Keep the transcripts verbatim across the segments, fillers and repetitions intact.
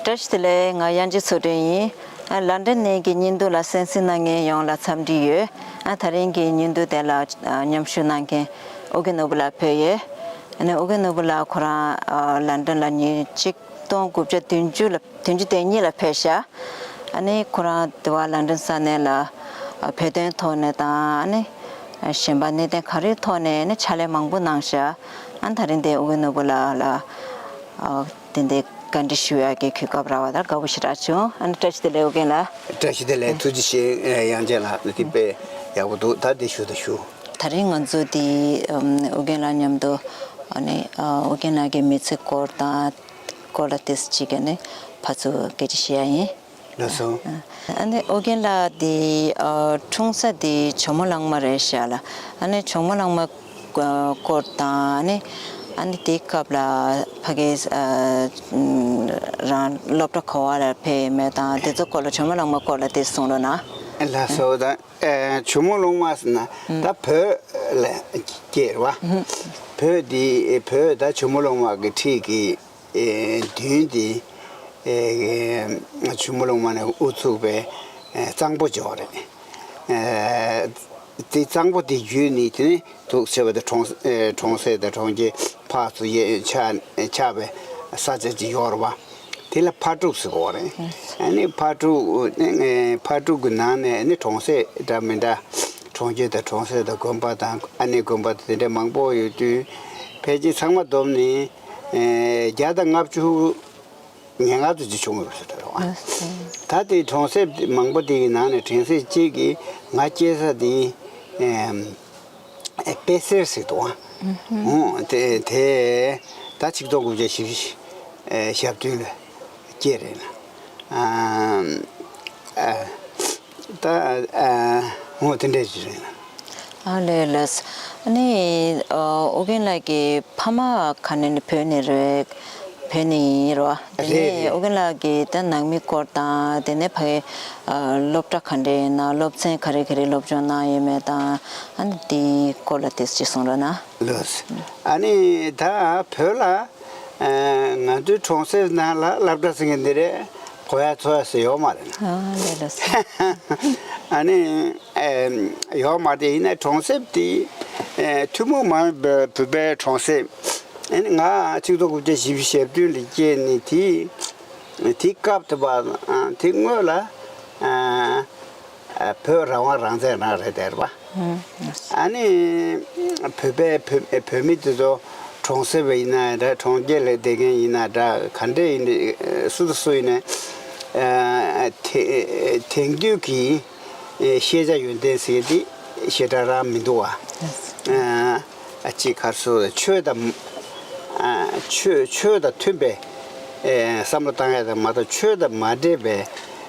བཀྲ་ཤིས་བདེ་ལེགས། ང་དབྱངས་ཅན་ཚོགས་སྒྲོན་ཡིན། ཨ། ལན་ཌན་ནས་ཀྱི་བརྙན་ཐུང་ལ་གསན་གཟིགས་གནང་མཁན་ཡོངས་ལ་འཚམས་འདྲི་ཡོད། ཨ། ད་རིང་གི་བརྙན་ཐུང་དེ་ལ་ཨ་མཉམ་ཞུགས་གནང་མཁན་ཨོ་རྒྱན་ནོར་བུ་ལགས་ཕེབས་ཡོད། ཨ་ནི་ཨོ་རྒྱན་ནོར་བུ་ལགས་ཁོ་རང་ཨ་ལན་ཌན་ལ་ཉིས་སྟོང་དགུ་བརྒྱ་བདུན་ཅུ་ལ་བདུན་ཅུ་དོན་གཉིས་ལ་ཕེབས་ཤག་ཨ་ནི་ཁོ་རང་དེ་བ་ལན་ཌན་ས་གནས་ལ་ཨ་བོད་དོན་ཐོག་ནས་དང་ཨ་ནི་གཞན་པ་གནད་དོན་ག་རེའི་ཐོག་ནས་ནི་ཕྱག་ལས་མང་པོ་གནང་ཤག་ཨ་ནི་ད་རིང་དེ་ཨོ་རྒྱན་ནོར་བུ་ལགས་ལ་ཨ་དེ་འདྲའི་བཀའ་འདྲི་ཞུ་ཡག་གི་གོ་སྐབས་རག་པ་དང་དགའ་པོ་ཞེ་དྲག་བྱུང་། ཨ་ནི་བཀྲ་ཤིས་བདེ་ལེགས་ཨོ་རྒྱན་ལགས། བཀྲ་ཤིས་བདེ་ལེགས། ཐུགས་རྗེ་ཆེ། ཨ། དབྱངས་ཅན་ལགས། འདི་དཔེ་ཡག་པོ་འདུག་ད་འདི་ཞུ་ད་ཞུ། ད་རིང་ང་ཚོ་འདི་ཨམ་ཨོ་རྒྱན་ལགས་མཉམ་དུ་ཨ་ནི་ཨ་ཨོ་རྒྱན་ལགས་ཀྱི་མི་ཚེ་སྐོར་དང་སྐོར་ལ་ཏོག་ཙམ་ཅིག་ཨ་ནི་ཕར་ཚུར་སྐད་ཆ་བཤད་ཡག་ཡིན། ལགས་སོ། ཨ་ནི་ཨོ་རྒྱན་ལགས་འདི་ཨ་འཁྲུངས་ས་འདི་ཇོ་མོ་གླང་མ་རེད་ཤག་ལགས། ཨ་ནི་ཇོ་མོ་གླང་མ་སྐོར་དང་ཨ་ནི་ཨ་ནི་དེའི་སྐབས་ལ་ཕ་གི་ཨ་རང་སློབ་གྲྭ་ག་བ་ལ་ཕེབས་ཡོད་མེད་དང་དེ་ཚོ་སྐོར་ལ་ཇོ་མོ་གླང་མ་སྐོར་ལ་དེ་གསུང་རོགས་གནང་། ལགས་སོ། ད་ཨ་ཇོ་མོ་གླང་མ་ཟེར་ན་ད་བོད་ལ་སྐྱེས་རེད་བ། བོད་འདི་བོད་ད་ཇོ་མོ་གླང་མ་གི་འཁྲིས་ཀྱི་ཨེ་མདུན་དེ་ཨེ་ཇོ་མོ་གླང་མ་ནས་དབུ་ཚུགས་པའི་ཨེ་གཙང་པོ་ཇོ་བོ་རེད། ཨེ་དེ་གཙང་པོ་དེ་བརྒྱུད་ནས་དེ་ནས་འདུག་བྱས་པ་དེ་གྲོང་ཨེ་གྲོང་གསེབ་དང་གྲོང་ཁྱེར་ཕར་ཚུར་ཡས་ཆགས་ཆགས་པའི་ས་ཆ་ཅིག་ཡོད་རེད་བ། དེ་ལ་ཕག་ཕྲུག་ཟེར་གོ་རེད། ཨ་ནི་ཕག་ཕྲུག་ཨེ་ཕག་ཕྲུག་གི་ནང་ནས་ཨ་ནི་གྲོང་གསེབ་འདྲ་མི་འདྲ་གྲོང་ཁྱེར་དང་གྲོང་གསེབ་དང་དགོན་པ་དང་ཨ་ནི་དགོན་པ་དང་དེ་འདྲ་མང་པོ་ཡོད་དུས་ཕལ་ཆེར་ཚང་མ་བསྡོམས་ནས། ཨེ་བརྒྱ་དང་ལྔ་བཅུ་ང་ལྔ་ཙམ་ཅིག་བྱུང་ཡོད་པ་ཞིག་རེད་བ། ད་དེ་གྲོང་གསེབ་མང་པོ་དེ་གི་ནང་ནས་གྲོང་གསེབ་གཅིག་གི་ང་སྐྱེས་ས་དེ་ཨེམ་ཨེ་དཔེ་སེར་ཟེར་འདུག་ཨ། ཨོ་དེ་དེ་ད་ཆིག་སྟོང་དགུ་བརྒྱ་བཞི་བཅུ་ཞེ་ཨེ་ཞེ་བདུན་ལ་སྐྱེས་རེད་ན། ཨ་ཨ་ད་ཨ་ཨོ་དེ་འདྲ་ཞིག་རེད་ན། ཨ་ལས་ལས། ཨ་ནི་ཨ་ཨོ་རྒྱན་ལགས་ཀྱི་ཕ་མ་ག་ནས་ནི་བོད་ནས་རེད། བོད་ནས་ཡིན་རོ། དེ་རེད་ནས་རེད། ཨོ་རྒྱན་ལགས་ཀྱི་ད་ནང་མི་སྐོར་དང་དེ་ནས་ཕ་གི་ཨ་སློབ་གྲྭ་ག་འདྲ་ཡིན་ན་སློབ་ཚན་ག་རེ་ག་རེ་སློབ་སྦྱོང་གནང་ཡོད་མེད་དང་ཨ་ནི་དེའི་སྐོར་ལ་ཏོག་ཙམ་ཅིག་གསུང་རོགས་གནང་། ལགས། ཨ་ནི་ད་བོད་ལ་ཨ་ང་ཚོའི་གྲོང་གསེབ་ནང་ལ་སློབ་གྲྭ་ཟེར་མཁན་འདི་རེད་གོ་ཡ་ཚོ་ཡ་ཟེར་ཡོད་མ་རེད། ཨ་ལས་ལགས་སོ། ཨ་ནི་ཨེ་ཡོད་མ་རེད། ཡིན་ན་གྲོང་གསེབ་དེ་ཨེ་ཐུན་མོང་མ་ཡིན་པའི་བོད་པའི་གྲོང་གསེབ། ཨ་ནི་ང་ཆིག་སྟོང་དགུ་བརྒྱ་བཞི་བཅུ་ཞེ་བདུན་ལ་སྐྱེས་ནས་དེ་དེ་སྐབས་དེ་བ་དེ་སྔོན་ལ་ཨ་ཨ་བོད་རང་དབང་རང་བཙན་རང་རེད་དེ་རེད་པ། ཨ་ནི་བོད་པའི་བོད་བོད་མི་དེ་ཚོ་གྲོང་གསེབ་ཡིན་ན་འདྲ་གྲོང་ཁྱེར་ལ་བསྡད་མཁན་ཡིན་ན་འདྲ་ག་འདྲ་ཡིན་སུ་དང་སུ་ཡིན་ན་ཨ་དེ་དེང་དུས་ཀྱི་ཤེས་བྱ་ཡོན་ཏན་ཟེར་དེ་ཞེ་དྲག་རང་མི་འདུག་བ། ཨ་ཅིག་ག་རེ་ཟེར་ཆོས་དང་ཨ་ཆོས་ཆོས་དང་མཐུན་པའི་ཨེ་བསམ་བློ་བཏང་ཡ་དང་མ་གཏོགས་ཆོས་དང་མ་འདྲེས་པའི་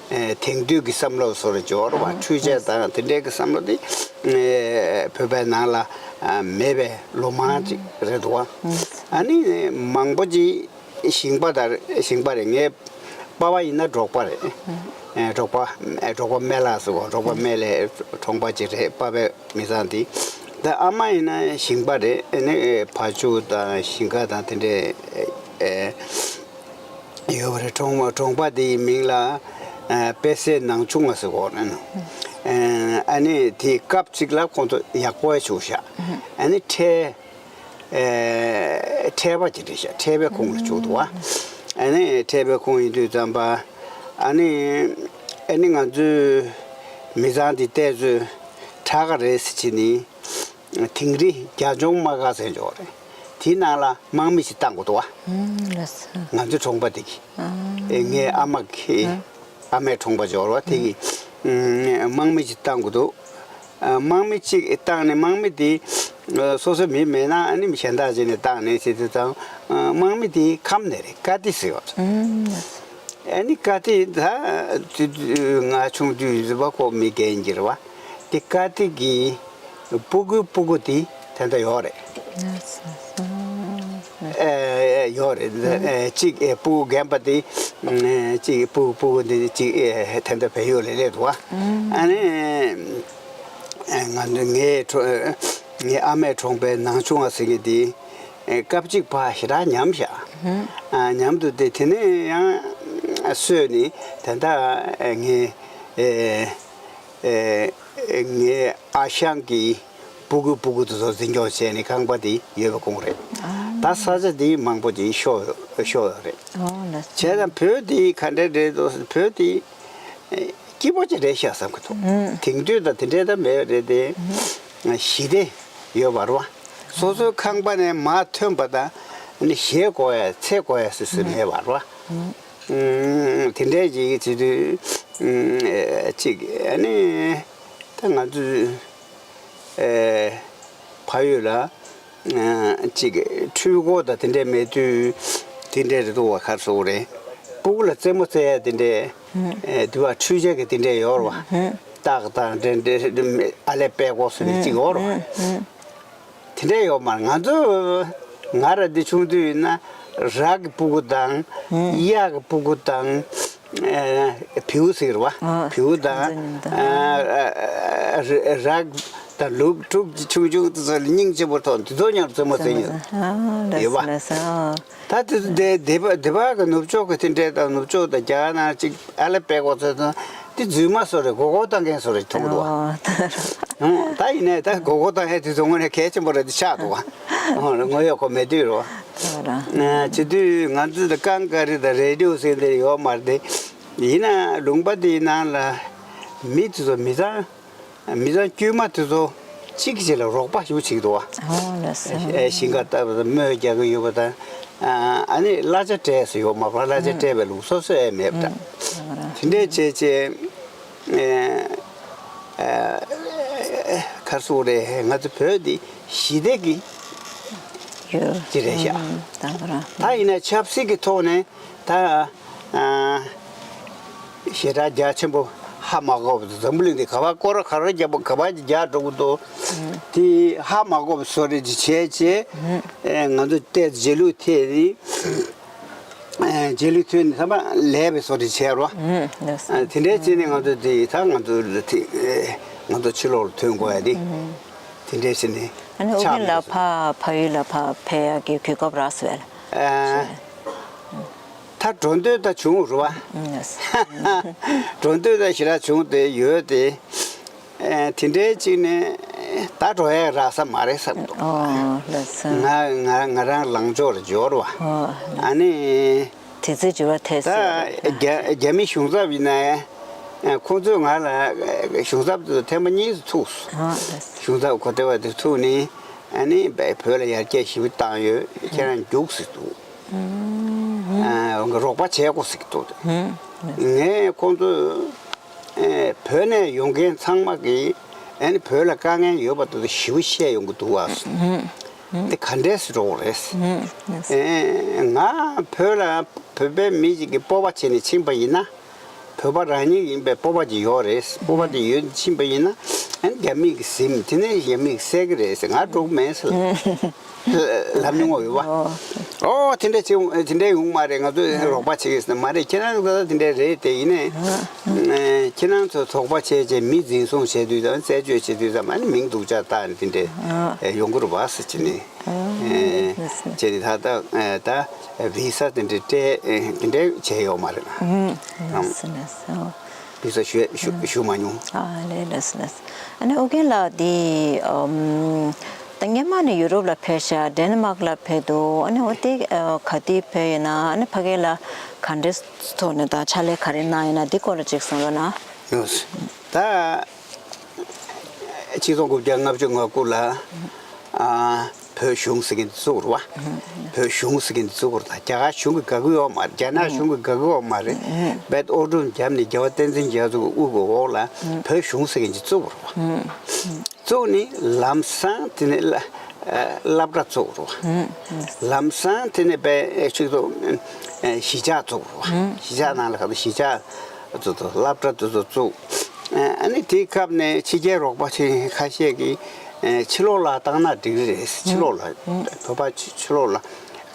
ཨེ་དེང་དུས་ཀྱི་བསམ་བློ་བཟོ་འདྲ་འབྱོར་བ་འཕྲུལ་ཆས་དང་དེ་འདྲའི་གི་བསམ་བློ་དེ་ཨེ་བོད་པའི་ནང་ལ་ཨ་མེད་པའི་ལོ་མང་ཅིག་རེད་འདུག་བ། ཨ་ནི་མང་པོ་ཅིག་ཞིང་པ་དང་ཞིང་པ་རེད། ངའི་པ་ཕ་ཡིན་ན་འབྲོག་པ་རེད། ཨེ་འབྲོག་པ་ཨེ་འབྲོག་པ་སྨད་ལ་ཟེར་གོ་འབྲོག་པ་སྨད་ལའི་གྲོང་པ་ཅིག་རེད་པ་ཕའི་མི་ཚང་དེ། ད་ཨ་མ་ཡིན་ན་ཞིང་པ་རེད། ཨ་ནི་བ་ཕྱུགས་དང་ཞིང་ཁ་དང་དེ་འདྲས་ཨེ་ཡོད་པ་རེད། གྲོང་གྲོང་པ་དེའི་མིང་ལ་ཨ་དཔལ་སྲས་ནང་ཆུང་ང་ཟེར་གོ་རེད། ཨ་ནི་དེའི་སྐབས་གཅིག་ལ་ཁོང་ཚོ་ཡག་པོ་བྱུང་ཤག་ཨ་ནི་ཁྲལ་ཨེ་ཁྲལ་པ་ཅིག་རེད་ཤག་ཁྲལ་པའི་ཁོངས་ལ་བཅུག་འདུག་བ། ཨ་ནི་ཁྲལ་པའི་ཁོངས་ཡིན་དུས་ཙམ་པ། ཨ་ནི་ཨ་ནི་ང་ཚོའི་མི་ཚང་འདི་བལྟས་ཚོད་དྲག་ག་རེད་ཟེར་བྱས་ནི། དིང་རི་རྒྱ་ལྕོང་དམག་སྒར་ཟེར་འཇོག་རེད། དེའི་ནང་ལ་དམག་མི་ཞིག་བཏང་དགོས་འདུག་བ། ང་ཚོའི་གྲོང་པ་དེ་གི་ཨེ་ངའི་ཨ་མ་གི་ཨ་མའི་གྲོང་པ་འཇོག་རེད་བ། དེ་གི་དམག་མི་ཞིག་བཏང་དགོས་འདུག་དམག་མི་གཅིག་བཏང་ནས་དམག་མི་དེ་སོ་སོའི་མི་མེད་ན་ཨ་ནི་མི་གཞན་དག་ཅིག་ནས་བཏང་ནས་ཟེར་དུས་ཙང་དམག་མི་དེ་ཁམས་ནས་རེད། ཀ་ཏི་ཟེར་བ། ཨ་ནི་ཀ་ཏི་ད་དུས་ང་ཆུང་དུས་ཟེར་བ་ཁོ་མི་རྒན་གྱི་རེད་བ། དེ་ཀ་ཏི་གི་སྤུ་གུའི་སྤུ་གུ་དེ་ད་ལྟ་ཡོད་རེད། ཨེ་ཡོད་རེད། ཨེ་གཅིག་ཨེ་སྤུ་གུ་རྒན་པ་དེ་ཨེ་གཅིག་སྤུ་སྤུ་གུ་དེ་གཅིག་ཨེ་ད་ལྟ་བལ་ཡུལ་ལ་སླེབས་འདུག་བ། ཨ་ནི་ཨེ་ང་ཚོ་ངའི་གྲོ་ངའི་ཨ་མའི་གྲོང་པའི་ནང་ཆུང་བ་ཟེར་མཁན་དེ་ཨེ་སྐབས་གཅིག་ཕར་ཞེ་དྲག་ཉམས་ཤག་ཨ་ཉམས་འདུག་སྟེ། དེ་ནས་ཡང་ གསོས་ནས་ད་ལྟ་ངའི་ངའི་ཨ་ཞང་གི་སྤུ་གུ་སྤུ་གུ་དེ་ཚོ་འཛིན་སྐྱོང་བྱས་ནས་ཁང་པ་དེ་ཡོད་པ་ཁོང་རེད། ད་ས་ཆ་དེ་མང་པོ་ཅིག་ཤོར་ཤོར་ཡོད་རེད། བྱས་ཙང་བོད་དེ་ག་འདྲ་རེད་འདུག་བོད་དེ་སྐྱིད་པོ་ཅིག་རེད་ཤག་བསམ་གྱི་འདུག་དེང་དུས་དང་དེ་འདྲ་ད་མེད་རེད་དེ། ཞི་བདེ་ཡོད་པ་རེད་བ། སོ་སོའི་ཁང་པ་ནས་མར་ཐོན་པ་དང་ནི་གཞས་གོ་ཡ་ཚེ་གོ་ཡ་སི་སི་མེད་པ་རེད་བ། དེ་འདྲའི་ཅིག་བྱེད་དུས་ཅིག་ཨ་ནི་ད་ང་ཚོའི་ཕ་ཡུལ་ལ་ཅིག་འཕྲུལ་འཁོར་དང་དེ་འདྲའི་མེད་དུས་དེ་འདྲའི་རེད་འདུག་བ། ག་རེ་ཟེར་དགོས་རེད། སྤུ་གུ་ལ་རྩེད་མོ་རྩེ་ཡ་དེ་འདྲའི་དུ་བ་འཕྲུལ་ཆས་ཀྱི་དེ་འདྲའི་ཡོད་རེད་བ། སྟག་དང་འདྲ་འདྲ་ཨ་ལེ་པད་ཀོ་ཟེར་ནས་ཅིག་ཡོད་རེད་བ། དེ་འདྲ་ཡོད་མ་རེད། ང་ཚོ་ང་ར་འདི་ཆུང་དུས་ཡིན་ན་ར་གི་སྤུ་གུ་དང་། གཡག་གི་སྤུ་གུ་དང་། བེའུ་ཟེར་བ། བེའུ་དང་། ར་དང་ལུག་ཕྲུག་ཆུང་ཆུང་དེ་ཚོ་ལ་སྙིང་རྗེ་པོ་ཐོག་དེ་ཚོ་མཉམ་རྩེད་མོ་རྩེ་མྱོང་ཡོད་བ། ད་དེ་དེ་དེ་བ་དེ་བ་གི་ནུབ་ཕྱོགས་གི་དེ་འདྲའི་དང་ནུབ་ཕྱོགས་དང་རྒྱ་ནག་ཅིག་ཨ་ལེ་པད་ཀོ་ཚོ་དང་དེ་རྫུན་མ་བཟོ་རེད། མགོ་སྐོར་བཏང་མཁན་བཟོ་རེད་མཐོང་འདུག་བ། ད་ཡིན་ནའི་ད་མགོ་སྐོར་བཏང་ཡས་དེ་ཚོ་དངོས་གནས་གལ་ཆེན་པོ་རེད། དེ་ཆགས་འདུག་བ། དངོས་ཡོད་ཁོ་མེད་དུས་རོ། བྱེད་དུས་ང་ཚོ་ད་ཀང་ཀ་རི་དང་རེ་ཌི་ཡོ་ཟེར་འདི་ཡོད་མ་རེད་དེ། ཡིན་ན་ལུང་པ་དེའི་ནང་ལ་མི་དེ་ཚོ་མི་ཚང་མི་ཚང་དཀྱུས་མ་དེ་ཚོ་གཅིག་གཅིག་ལ་རོགས་པ་ཞུ་བྱེད་འདུག་བ། ཨོ་ལགས་སོ། ཞིང་ཁ་བཏབ་པ་དང་རྨོས་རྒྱག་གི་ཡོད་པ་དང་། ཨ་ནི་གླ་ཆ་སྤྲད་སུ་ཡོད་མ་རེད། གླ་ཆ་སྤྲད་པའི་ལུགས་སོ་སོ་ཡས་མེད་པ་འདྲ། དེ་འདྲས་བྱས་བྱས། ག་རེ་ཟེར་དགོས་རེད། ང་ཚོ་བོད་འདི་ཞི་བདེ་གི་ཡོད་ཅི་རེད་ཤག་ད་ཡིན་ན་ཆབ་སྲིད་ཀྱི་ཐོག་ནས་ད་ཞེ་དྲག་རྒྱ་ཆེན་པོ་ཧ་མ་གོ་བ། འཛམ་བུ་གླིང་འདི་ག་པར་སྐོར་ར་ག་ར་རྒྱབ་ག་པར་རྒྱག་འགྲོ་གི་འདུག་དེ་ཧ་མ་གོ་བ་བཟོ་རེ་ཅིག་བྱས་བྱས། ང་ཚོ་ཏོག་ཙམ་རྗེས་ལུས་ཐེབས་ནས། རྗེས་ལུས་ཐོན་ནས་ཚང་མ་ལས་པའི་བཟོ་འདྲ་བྱས་རོ། ཨ་དེ་འདྲའི་བྱས་ནས་ང་ཚོ་དེ་ད་ང་ཚོ་ལ་དེ་ང་ཚོ་ཕྱི་ལོགས་ལ་ཐོན་དགོས་ཡ་དེ་དེ་འདྲའི་བྱས་ནས་ཨ་ནི་ཨོ་ཆགས་རྒྱན་ལ་མེད་ཕ་ཕ་ཡུལ་ལ་ཕ་ཕེབས་ཡ་གི་གོ་སྐབས་རག་སོང་བས། ད་འགྲོ་འདོད་ད་བྱུང་རུ་བ། འགྲོ་འདོད་ད་ཞེ་དྲག་བྱུང་དེ་ཡོད་དེ། ཨེ་དེ་འདྲའི་གཅིག་ནས་ད་འགྲོ་ཡས་རག་ས་མ་རེད་བསམ་འདུག་ཨོ་ལགས་སོ། ང་ང་ང་རང་ལངས་ཕྱོགས་ལ་འབྱོར་བ། ཨོ་ཨ་ནི། དེ་ཚོའི་འགྱུར་བ་ཐེབས་ད་སྲིད་རེད། རྒྱ་རྒྱ་མི་གཞུང་ཚབ་ཡིན་ན་ཡང་ཁོང་ཚོས་ང་ལ་གཞུང་ཚབ་དུ་ཐེངས་མ་གཉིས་སུ་ཐུག་སོང་། ཨོ་ལགས་སོ། གཞུང་ཚབ་གོ་བདེ་བ་དེ་ཐུག་ནས་ཨ་ནི་བོད་ལ་ཡར་རྒྱས་ཞེ་པོ་བཏང་ཡོད། ཁྱེད་རང་རྒྱུགས་ཟེར་འདུག་ཨ་རོགས་པ་བྱེད་དགོས་ཟེར་གྱི་འདུག་ངས་ཁོང་ཚོས་ཨེ་བོད་ནས་ཡོང་མཁན་ཚང་མ་གིས་ཨ་ནི་བོད་ལ་དཀའ་ངལ་ཡོད་པ་དེ་ཚོ་ཞེ་པོ་བཤད་ཡོང་གི་འདུག་བ། དེ་ག་འདྲས་སེ་འགྲོ་དགོས་རེད། ཨེ་ང་བོད་ལ་བོད་པའི་མི་ཞིག་གིས་སྤོབས་པ་བྱས་ནས་ཕྱིན་པ་ཡིན་ན། བོད་པ་རང་ཉིད་ཡིན་པའི་སྤོབས་པ་ཅིག་ཡོད་རེད། སྤོབས་པ་དེ་ཡོད་ཕྱིན་པ་ཡིན་ན་ཨ་ནི་རྒྱ་མི་གིས་ཟིན། དེ་ནས་རྒྱ་མི་གིས་བསད་ཀྱི་རེད་ཟེར། ང་འགྲོ་གི་མེད་ཟེར། ལབ་མྱོང་བ་ཡོད་བ། ཨོ་དེ་འདྲ་བྱེད་དེ་འདྲ་ཡོང་མ་རེད། ང་ཚོས་རོགས་པ་བྱེད་ཀྱི་ཟེར་མ་རེད། ཁྱེད་རང་ཚོ་དེ་འདྲ་རེད་དེ། ཡིན་ནའི་ཁྱེད་རང་ཚོ་དོགས་པ་བྱས་བྱས་མི་འཛིན་བཟུང་བྱེད་དུས་དང་རྩད་གཅོད་བྱེད་དུས་ཙམ་ཨ་ནི་མིང་སྡུག་ཅག་བཏགས་ནས་དེ་འདྲ་ཡོང་གི་རེད་བ་ཟེར་གྱི་ནི། བྱས་ཏེ་ད་ལྟ་ད་བི་ས་དེ་འདྲ་སྤྲད་དེ་འདྲ་བྱས་ཡོད་མ་རེད་ལ། བི་ས་ཞུ་ཞུ་ཞུ་མ་མྱོང་། ཨ་ལས་ལགས་སོ་ལགས་སོ། ཨ་ནི་ཨོ་རྒྱན་ལགས་འདི་ཨམ་ད་སྔོན་མ་ནས་ཡུ་རོབ་ལ་ཕེབས་ཤག་ཌེན་མག་ལ་ཕེབས་འདུག་ཨ་ནི་འོ་དེ་ག་དུས་ཕེབས་ཡོད་ན། ཨ་ནི་ཕ་གི་ལ་ག་འདྲས་ཐོག་ནས་ད་ཕྱག་ལས་ག་རེ་གནང་ཡོད་ན་འདི་སྐོར་ལ་ཅིག་གསུང་རོགས་གནང་། ཡོང་སོང་། ད་ཆིག་སྟོང་དགུ་བརྒྱ་ལྔ་བཅུ་ང་དགུ་ལ་ཨ་བོད་གཞུང་ཟེར་མཁན་དེ་བཙུགས་རེད་བ། བོད་གཞུང་ཟེར་མཁན་དེ་བཙུགས་པ་རེད། ད་རྒྱ་གར་གཞུང་གིས་དགའ་གི་ཡོད་མ་རེད། རྒྱ་ནག་གཞུང་གིས་དགའ་གི་ཡོད་མ་རེད། རྦད་དེ་དབུ་ཁྲིད་བརྒྱབ་ནས་རྒྱལ་བ་བསྟན་འཛིན་རྒྱ་མཚོ་གི་དབུ་གི་འོག་ལ་བོད་གཞུང་ཟེར་མཁན་ཅིག་བཙུགས་པ་རེད། བཙུགས་ནས་ལམ་སང་དེ་ནས་སླ་སློབ་གྲྭ་བཙུགས་པ་རེད། ལམ་སང་དེ་ནས་བོད་ཆིག་སྟོང་གཞིས་ཆགས་བཙུགས་པ་རེད། གཞིས་ཆགས་ནང་ལ་ག་ཚོད་གཞིས་ཆགས་དེ་ཚོ་སློབ་གྲྭ་དེ་ཚོ་བཙུགས། ཨ་ནི་དེའི་སྐབས་ནས་ཕྱི་རྒྱལ་རོགས་པ་ཆེ་ཁ་ཤས་ཀྱིས་ཕྱི་ལོགས་ལ་བཏང་ན་འགྲིག་རེད། ཕྱི་ལོགས་ལ་བོད་པ་ཕྱི་ཕྱི་ལོགས་ལ་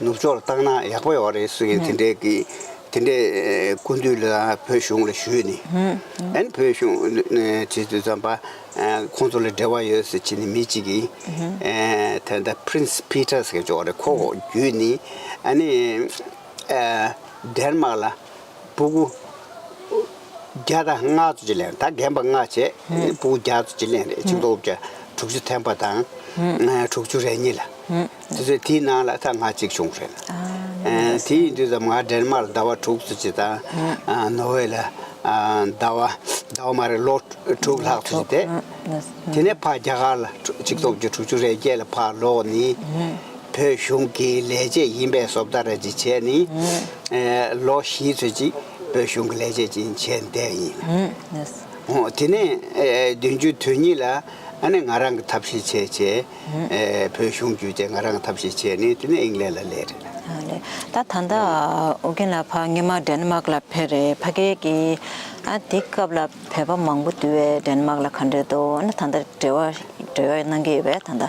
ནུབ་ཕྱོགས་ལ་བཏང་ན་ཡག་པོ་ཡོད་རེད་ཟེར་མཁན་དེ་འདྲའི་གི་དེ་འདྲའི་སྐུ་མདུན་ལ་བོད་གཞུང་ལ་ཞུས་ནས། ཨ་ནི་བོད་གཞུང་བྱེད་དུས་ཙམ་པ་ཁོང་ཚོ་ལ་འབྲེལ་བ་ཡོད་ཟེར་བྱས་ནས་མི་གཅིག་གིས་ད་ལྟ་Prince Peter ཟེར་མཁན་ཅིག་ཡོད་རེད། ཁོ་བརྒྱུད་ནས་ཨ་ནི་ཌེན་མག་ལ། སྤུ་གུ་བརྒྱ་དང་ལྔ་ཙམ་ཅིག་ལེན། ད་རྒན་པ་ལྔ་བྱས། སྤུ་གུ་བརྒྱ་ཙམ་ཅིག་ལེན་རེད། ཆིག་སྟོང་དགུ་བརྒྱ་དྲུག་ཅུ་ཐམ་པ་དང་དྲུག་ཅུ་རེ་གཉིས་ལ། དེ་ཚོས་དེའི་ནང་ལ་ད་ང་གཅིག་བྱུང་རེད། དེ་ཡིན་དུས་ཙམ་ང་ཌེན་མཱརཀ་ཟླ་བ་དྲུག་ཙམ་ཅིག་དང་། ནོར་ཝེ་ལ་ཟླ་བ་ཟླ་བ་མ་རེད། ལོ་དྲུག་ལྷག་ཙམ་ཅིག་བསྡད། དེ་ནས་ཕར་རྒྱ་གར་ལ་ཆིག་སྟོང་དགུ་བརྒྱ་དྲུག་ཅུ་རེ་བརྒྱད་ལ་ཕར་ལོག་ནས། བོད་གཞུང་གི་ལས་བྱེད་ཡིན་པའི་བཟོ་ལྟ་ར་ཅིག་བྱས་ནས། ཨེ་ལོ་བཞི་ཙམ་ཅིག་བོད་གཞུང་གི་ལས་བྱེད་ཅིག་བྱས་བསྡད་ཡིན། ཨོ་དེ་ནས་ཨེ་བདུན་ཅུ་དོན་གཉིས་ལ་ཨ་ནི་ང་རང་གི་ཐབས་ཤེས་བྱས་བྱས། ཨེ་བོད་གཞུང་བརྒྱུད་བྱས་ང་རང་གི་ཐབས་ཤེས་བྱས་ནས་དེ་ནས་ཨིང་ལན་ལ་སླེབས་རེད། ཨ་ལས། ད་ད་ལྟ་ཨོ་རྒྱན་ལགས་ཕ་སྔོན་མ་ཌེན་མཱག་ལ་ཕེབས་རེད། ཕ་གི་གི་ཨ་དེ་སྐབས་ལ་བོད་པ་མང་པོ་འདུག་བས། ཌེན་མཱག་ལ་ག་འདྲས་འདུག་ཨ་ནི་ད་ལྟ་འབྲེལ་བ་འབྲེལ་བ་གནང་གི་ཡོད་པས་ད་ལྟ་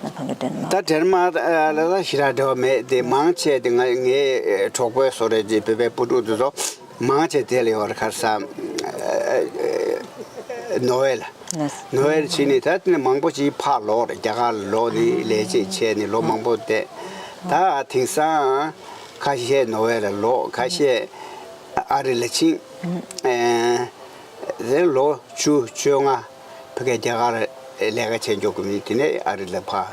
ན་ཕ་གི་ཌེན་མཱག་ད་ཌེན་མཱག་ལ་ད་ཞེ་དྲག་འབྲེལ་བ་མེད་དེ། མང་ཆེ་དེ་ང་ངའི་གྲོགས་པོའི་སོ་རེད་ཅེས་བོད་པའི་བུ་ཕྲུག་དེ་ཚོ་མང་ཆེ་དེ་ལ་ཡོད་རེད། ག་རེ་ཟ། ནོར་ཝེ་ལ། ལགས། ནོར་ཝེ་ལ་ཕྱིན་ནས་ད་དེ་ནས་མང་པོ་ཅིག་ཕར་ལོག་རེད། རྒྱ་གར་ལ་ལོག་ནས་ལས་བྱེད་བྱས་ནས་ལོ་མང་པོ་བསྡད། ད་དེང་སང་ཁ་ཤས་ནོར་ཝེ་ལ་ལོག་ཁ་ཤས་ཨ་རི་ལ་ཕྱིན། ཨེ་དེ་ལོ་བཅུ་བཅོ་ལྔ་ཕ་གིར་རྒྱ་གར་ལས་ཀ་བྱེད་འཇོག་གི་མིན། དེ་ནས་ཨ་རི་ལ་ཕར་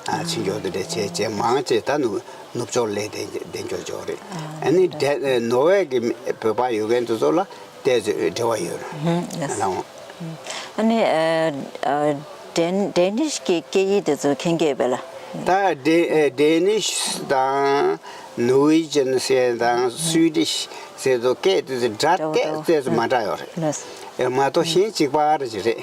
ཕྱིན་འཇོག་དེ་འདྲ་བྱས་བྱས། མང་ཆེ་ད་ནུབ་ནུབ་ཕྱོགས་ལ་བསྡད་བསྡད་འཇོག་འཇོག་རེད། ཨ་ནི་ཌེ་ནོར་ཝེ་གི་བོད་པ་ཡོད་མཁན་དེ་ཚོ་ལ་ཏོག་ཙམ་འབྲེལ་བ་ཡོད་རེད། ལགས། ཨ་ནི་ཨ་ཨ་ཌེན་ཌེ་ནིཤ་གི་སྐད་ཡིག་དེ་ཚོ་མཁྱེན་གྱི་ཡོད་པས་ལགས། ད་ཌེ་ཨ་ཌེ་ནིཤ་དང་ནོར་ཝེ་ཇན་ཟེར་དང་སུའི་ཌིཤ་ཟེར་དུས་སྐད་དེ་ཚོ་སྒྲ་ཏོག་ཏོག་ཏོག་ཙམ་མ་འདྲ་ཡོད་རེད། ལགས། ཨེ་མ་གཏོགས་གཞན་གཅིག་པ་རེ་ཅིག་རེད།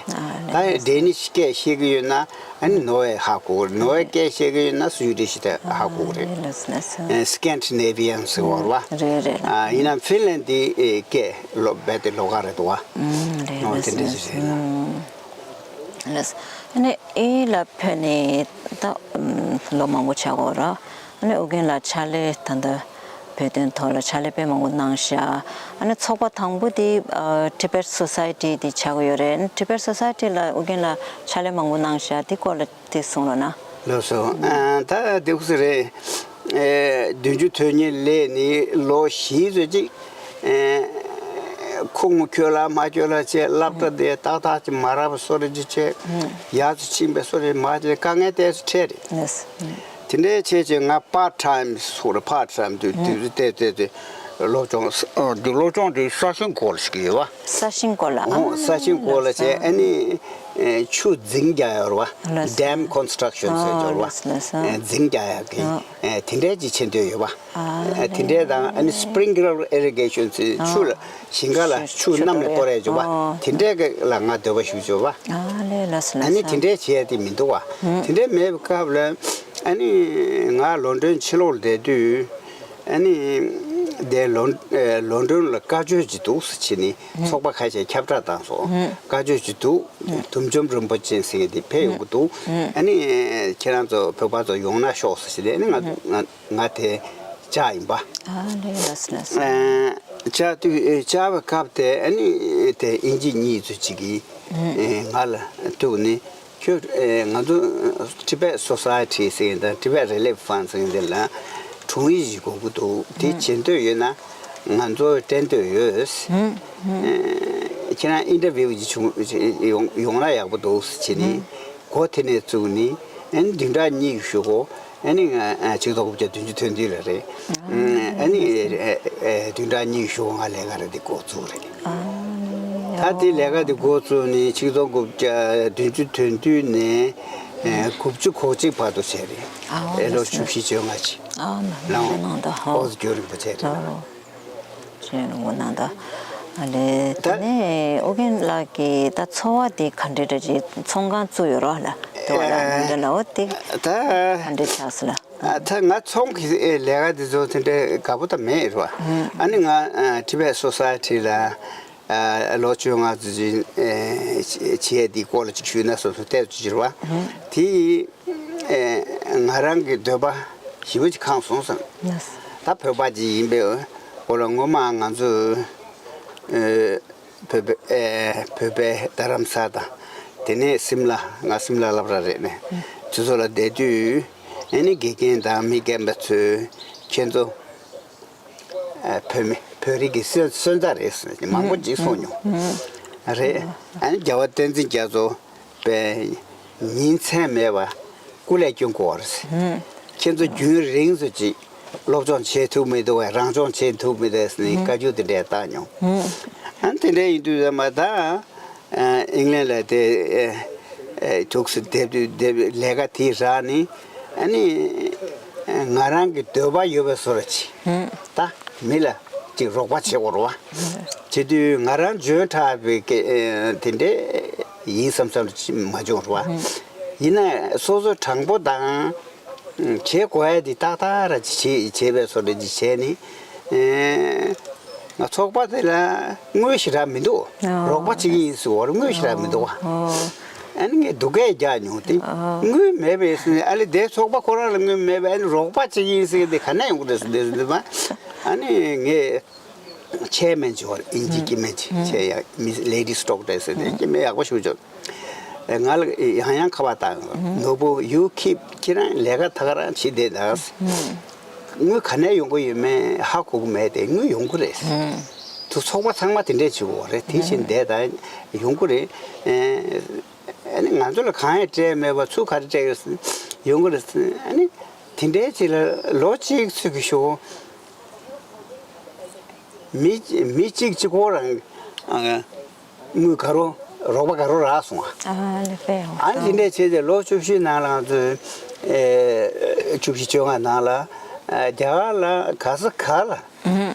ཨ་ད་ལགས། ཌེ་ནིཤ་སྐད་ཤེས་ཀྱི་ཡོད་ན་ཨ་ནི་ནོར་ཝེ་ཧ་གོ་གི་རེད། ནོར་ཝེ་སྐད་ཤེས་ཀྱི་ཡོད་ན་སུའི་ཌིཤ་དེ་ཧ་གོ་གི་རེད། ཨ་ལགས་ལགས། ཨེ་སི་ཀན་ཌི་ནེ་བི་ཡན་ཟེར་བ་རེད་པ། རེད་རེད། ཨ་ཡིན་ན་ཕིན་ལན་ཌིའི་སྐད་ལོ་རྦད་དེ་ལོགས་ཀ་རེད་འདུག་པ། ཨུམ། རེད། ཨོ་དེ་འདྲ་ཞིག་རེད་ལགས། ལགས། ཨ་ནི་ཨི་ལ་ཕེབས་ནས་ད་ལོ་མང་པོ་ཆགས་ཀྱི་ཡོད་རེད། ཨ་ནི་ཨོ་རྒྱན་ལགས་ཕྱག་ལས་ད་ལྟ་བོད་དོན་ཐོག་ལ་ཕྱག་ལས་དཔེ་མང་པོ་གནང་ཤག་ཨ་ནི་ཚོགས་པ་དང་པོ་དེ་ཨ་ཊི་བེཊ་སོ་སའི་ཊི་དེ་ཆགས་ཀྱི་ཡོད་རེད། ཊི་བེཊ་སོ་སའི་ཊི་ལ་ཨོ་རྒྱན་ལགས་ཕྱག་ལས་མང་པོ་གནང་ཤག་དེ་སྐོར་ལ་དེ་གསུང་རོགས་གནང་། ལགས་སོ། ཨ་ད་དེ་ཁུ་སི་རེད། ཨེ་བདུན་ཅུ་དོན་གཉིས་སླེབས་ནས་ལོ་བཞི་ཙམ་ཅིག་ཨེ་ཁུངས་མ་འཁྱོལ་ལ་མ་འཁྱོལ་ལ་བྱས། སློབ་གྲྭ་དེ་ཏག་ཏག་ཅིག་མ་རག་པ་བཟོ་འདྲ་ཅིག་བྱས། ཡར་ཚུར་ཕྱིན་པའི་བཟོ་འདྲ་མ་བྱས། དཀའ་ངལ་ཏོག་ཙམ་འཕྲད་རེད། ལགས། དེ་འདྲའི་བྱས་བྱས་ང་པར་ཊ་ཊའིམ་ཟེར་རེད། པར་ཊ་ཊའིམ་དུ་དུས་ཚོད་ཏོག་ཙམ་ཏོག་ཙམ་སློབ་སྦྱོང་། ཨ་འདི་སློབ་སྦྱོང་དེ་ས་ཞིང་སྐོར་ལ་ཞིག་ཡོད་པ། ས་ཞིང་སྐོར་ལ། ཨོ་ས་ཞིང་སྐོར་ལ་བྱས། ཨ་ནི་ཨེ་ཆུ་རྫིང་རྒྱག་ཡ་རེད་པ། ལགས་སོ། ཌེམ་ཀོན་སི་ཊྲག་ཤན་ཟེར་ཡོད་པ། ལགས་སོ། ཨེ་རྫིང་རྒྱག་ཡ་གི་ཨེ་དེ་འདྲའི་ཅིག་བྱེད་འདོད་ཡོད་པ། ཨ་ཨེ་དེ་འདྲའི་དང་ཨ་ནི་སི་པི་རིང་ཀི་ལར་ཨི་རི་གེ་ཤན་ཟེར། ཆུ་ལ་ཞིང་ཁ་ལ་ཆུ་གནམ་ལ་གཏོར་ཡ་ཡོད་པ། ཨོ་དེ་འདྲའི་གི་ལ་ང་འདོད་པ་ཞེ་པོ་ཅིག་ཡོད་པ། ཨ་ལས། ལགས་སོ། ཨ་ནི་ལགས་སོ། དེ་འདྲའི་བྱེད་ཡ་དེ་མི་འདུག་པ། དེ་འདྲའི་མེད་པའི་སྐབས་ལ་ཨ་ནི་ང་ལོན་ཌོན་ཕྱི་ལོགས་ལ་བསྡད་དུས། ཨ་ནི་དེ་ལོན་ཨེ་ལོན་ཌོན་ལ་བཀའ་ཆོས་ཅིག་འདུག་ཟེར་བྱས་ནས་ཚོགས་པ་ཁ་ཤས་ཁྱབ་བསྒྲགས་བཏང་སོང་། བཀའ་ཆོས་ཅིག་འདུག་དུམ་ཆོམ་རིན་པོ་ཆེ་ཟེར་མཁན་དེ་ཕེབས་ཡོང་གི་འདུག་ཨ་ནི་ཁྱེད་རང་ཚོ་བོད་པ་ཚོ་ཡོང་ན་ཤོག་ཟེར་བྱས་ནས། ཨ་ནི་ང་ང་ང་དེ་བཅར་ཡིན་པ། ཨ་ལས། ལགས་སོ། ལགས་སོ། ཨེ་བཅར་དུས་ཨེ་བཅར་བའི་སྐབས་དེ་ཨ་ནི་དེ་དབྱིན་ཇི་གཉིས་ཚོ་ཅིག་གིས་ཨེ་ང་ལ་ཐུག་ནས། ཁྱོད་ཨེ་ང་ཚོ་ཊི་བེཊ་སོ་སའི་ཊི་ཟེར་མཁན་དང་ཊི་བེཊ་རི་ལིཕ་ཕན་ཌི་ཟེར་མཁན་དེ་ལ་དྲུང་ཡིག་ཅིག་དགོས་ཀྱི་འདུག་དེ་བྱེད་འདོད་ཡོད་ན་ང་ཚོ་སྤྲད་འདོད་ཡོད། ཨེ་ཁྱེད་རང་ཨིན་ཊར་བིའུ་ཅིག་བྱུང་ཡོང་ཡོང་ན་ཡག་པོ་འདུག་ཟེར་བྱས་ནས། འགོ་དེ་ནས་བཙུགས་ནས་ཨ་ནི་བདུན་ཕྲག་གཉིས་ཞུ་གོ་ཨ་ནི་ང་ཆིག་སྟོང་དགུ་བརྒྱ་བདུན་ཅུ་དོན་བདུན་ལ་རེད། ཨ་ནི་བདུན་ཕྲག་གཉིས་ཞུ་གོ་ང་ལས་ཀ་ར་དེ་འགོ་བཙུགས་རེད། ད་དེ་ལས་ཀ་དེ་འགོ་བཙུགས་ནས་ཆིག་སྟོང་དགུ་བརྒྱ་བདུན་ཅུ་དོན་བདུན་ནས་དགུ་བཅུ་གོ་གཅིག་བར་དུ་བྱས་རེད། ཨེ་ལོ་བཅུ་བཞི་བཅོ་ལྔ་ཅིག་ཨོ་ཟི་རྒྱུན་རིང་པོ་བྱས་རེད། ཨོ་ཟི་རྒྱུན་རིང་པོ་གནང་དང་། ཨ་ལས། དེ་ནས་ཨོ་རྒྱན་ལགས་ཀྱི་ད་འཚོ་བ་དེ་ག་འདྲ་འདྲ་ཅིག་ཚོང་ཁང་བཙུགས་ཡོད་རོགས་ལ་དེ་བ་ལ་ཨ་ནི་འདི་ལ་འོ་དེ་ད་ག་འདྲ་ཆགས་སོང་ལ། ཨ་ད་ང་ཚོང་གི་ཨེ་ལས་ཀ་དེ་ཚོ་དེ་འདྲ་དགའ་པོ་ད་མེད་རེད་པ། ཨ་ནི་ང་ཨ་ཊི་བེཊ་སོ་སའི་ཊི་ལ་ཨ་ལོ་བཅོ་ལྔ་ཙམ་ཅིག་ཨེ་བྱས་དེའི་སྐོར་ལ་ཅིག་ཞུས་ན་བསམ་སོང་། ལྟས་ཚོད་ཅིག་རེད་པ། དེ་ཨེ་ང་རང་གི་འདོད་པ་ཞེ་པོ་ཅིག་ཁེངས་སོང་བསམ། ད་བོད་པ་ཅིག་ཡིན་པའི་སྐོར་ལ་ངོ་མ་ང་ཚོ་ཨེ་བོད་པའི་ཨེ་བོད་པའི་རྡ་རམ་ས་དང་དེ་ནས་སིམ་ལ། ང་སིམ་ལ་སློབ་གྲྭ་རེད་ནས་དེ་ཚོ་ལ་བསྡད་དུས་ཨ་ནི་དགེ་རྒན་དང་མི་རྒན་པ་ཚོས་ཁྱེད་ཚོ་ཨེ་བོད་མི་ བོད་རིགས་ཀྱི་སོན་སོན་རྩ་རེད་ཟེར་ནས་མང་པོ་ཅིག་གསུངས་མྱོང་། རེད། ཨ་ནི་རྒྱལ་བ་བསྟན་འཛིན་རྒྱ་མཚོ་པས་ཉིན་མཚན་མེད་པར་སྐུ་ལས་སྐྱོན་དགོས་པ་རེད། ཁྱེད་ཚོ་རྒྱུན་རིང་སུ་ཅིག་སློབ་སྦྱོང་བྱེད་ཐུབ་མི་འདུག་བས། རང་སྦྱོང་བྱེད་ཐུབ་མི་འདུག་ཟེར་ནས་བཀའ་བཀྱོན་དེ་འདྲས་བཏང་མྱོང་། ཨ་ནི་དེ་འདྲས་ཡིན་དུས་ཙམ་པ་ད། ཨིང་ལན་ལ་དེ་ཐུགས་སུ་དེབ་དེབ་ལས་ཀ་དེ་རག་ནི། ཨ་ནི་ང་རང་གི་འདོད་པ་ཡོད་པའི་བཟོ་འདྲ་ཅིག་ད་མི་ལ་ཅིག་རོགས་པ་བྱེད་དགོས་རེད་བ། བྱེད་དུས་ང་རང་འཇོན་དྲགས་པའི་དེ་འདྲས་ཡིན་བསམ་བསམ་ཅིག་མ་བྱུང་རེད་བ། ཡིན་ན་སོ་སོ་དྲང་པོ་དང་། བྱེད་དགོས་ཡ་དེ་ཏག་ཏག་ར་ཅིག་བྱེད་བྱེད་པའི་བཟོ་འདྲ་ཅིག་བྱས་ནི། ཨེ། ང་ཚོགས་པ་དེ་ལ་དངུལ་ཞེ་དྲག་མི་འདུག་ཨ། རོགས་པ་བྱེད་ཀྱི་ཡིན་ཟེར་བར་དངུལ་ཞེ་དྲག་མི་འདུག་ཨ། ཨ་ནི་ངས་སྡུག་སྐད་རྒྱག་མྱོང་སྟེ། དངུལ་མེད་པས་ཟེར་ནས་ཨ་ལེ་དེ་ཚོགས་པ་ཁོ་རང་ལ་དངུལ་མེད་པས་ཨ་ནི་རོགས་པ་བྱེད་ཀྱི་ཡིན་ཟེར་གི་དེ་ག་ནས་ཡོང་གི་རེད་ཟེར་དེ་ཟེར་དུས་ཨ་ནི་ངས་ཆེ་མེན་ཅིག་བར་ཨིན་ཇི་སྐྱེ་དམན་ཅིག་ཆེ་ཡ་མི་ལེ་ཌི་སི་ཌོག་ཊར་ཟེར་དེ་སྐྱེ་དམན་ཡག་པོ་ཞིག་བྱུང་། ང་ལ་ཡང་ཡང་ཁ་པར་བཏང་། ནོར་བུ་you keep ཁྱེད་རང་ལས་ཀ་ད་ག་རང་བྱེད་བསྡད་ད། དངུལ་ག་ནས་ཡོང་གི་ཡོད་མེད་ཧ་གོ་གི་མེད་དེ་དངུལ་ཡོང་གི་རེད། དུ་ཚོགས་པ་ཚང་མ་དེ་འདྲས་བྱེད་དགོས་རེད་དེ་བཞིན་བསྡད་ད་ཡོང་གི་རེད། ཨ་ནི་ང་ཚོ་ལ་གང་ཡང་སྤྲད་མེད་པ་ཚུར་ག་རེ་སྤྲད་ཡོད་ཡོང་གི་རེད། ཨ་ནི་དེ་འདྲས་ཅིག་ལ་ལོ་གཅིག་ཚུད་ཀྱི་ཞོག་མི་མི་གཅིག་གཅིག་པོ་རང་། དངུལ་ག་རོ་རོགས་པ་ག་རོ་རག་སོང་ཨ། ཨ་ལེ་པའོ། ཨ་ནི་དེ་འདྲས་བྱས་ཏེ་ལོ་བཅུ་བཞི་ནང་ལ་ང་ཚོས་ཨེ་བཅུ་བཞི་བཅོ་ལྔ་ནང་ལ་ཨ་རྒྱ་གར་ལ་ག་ས་ག་ལ་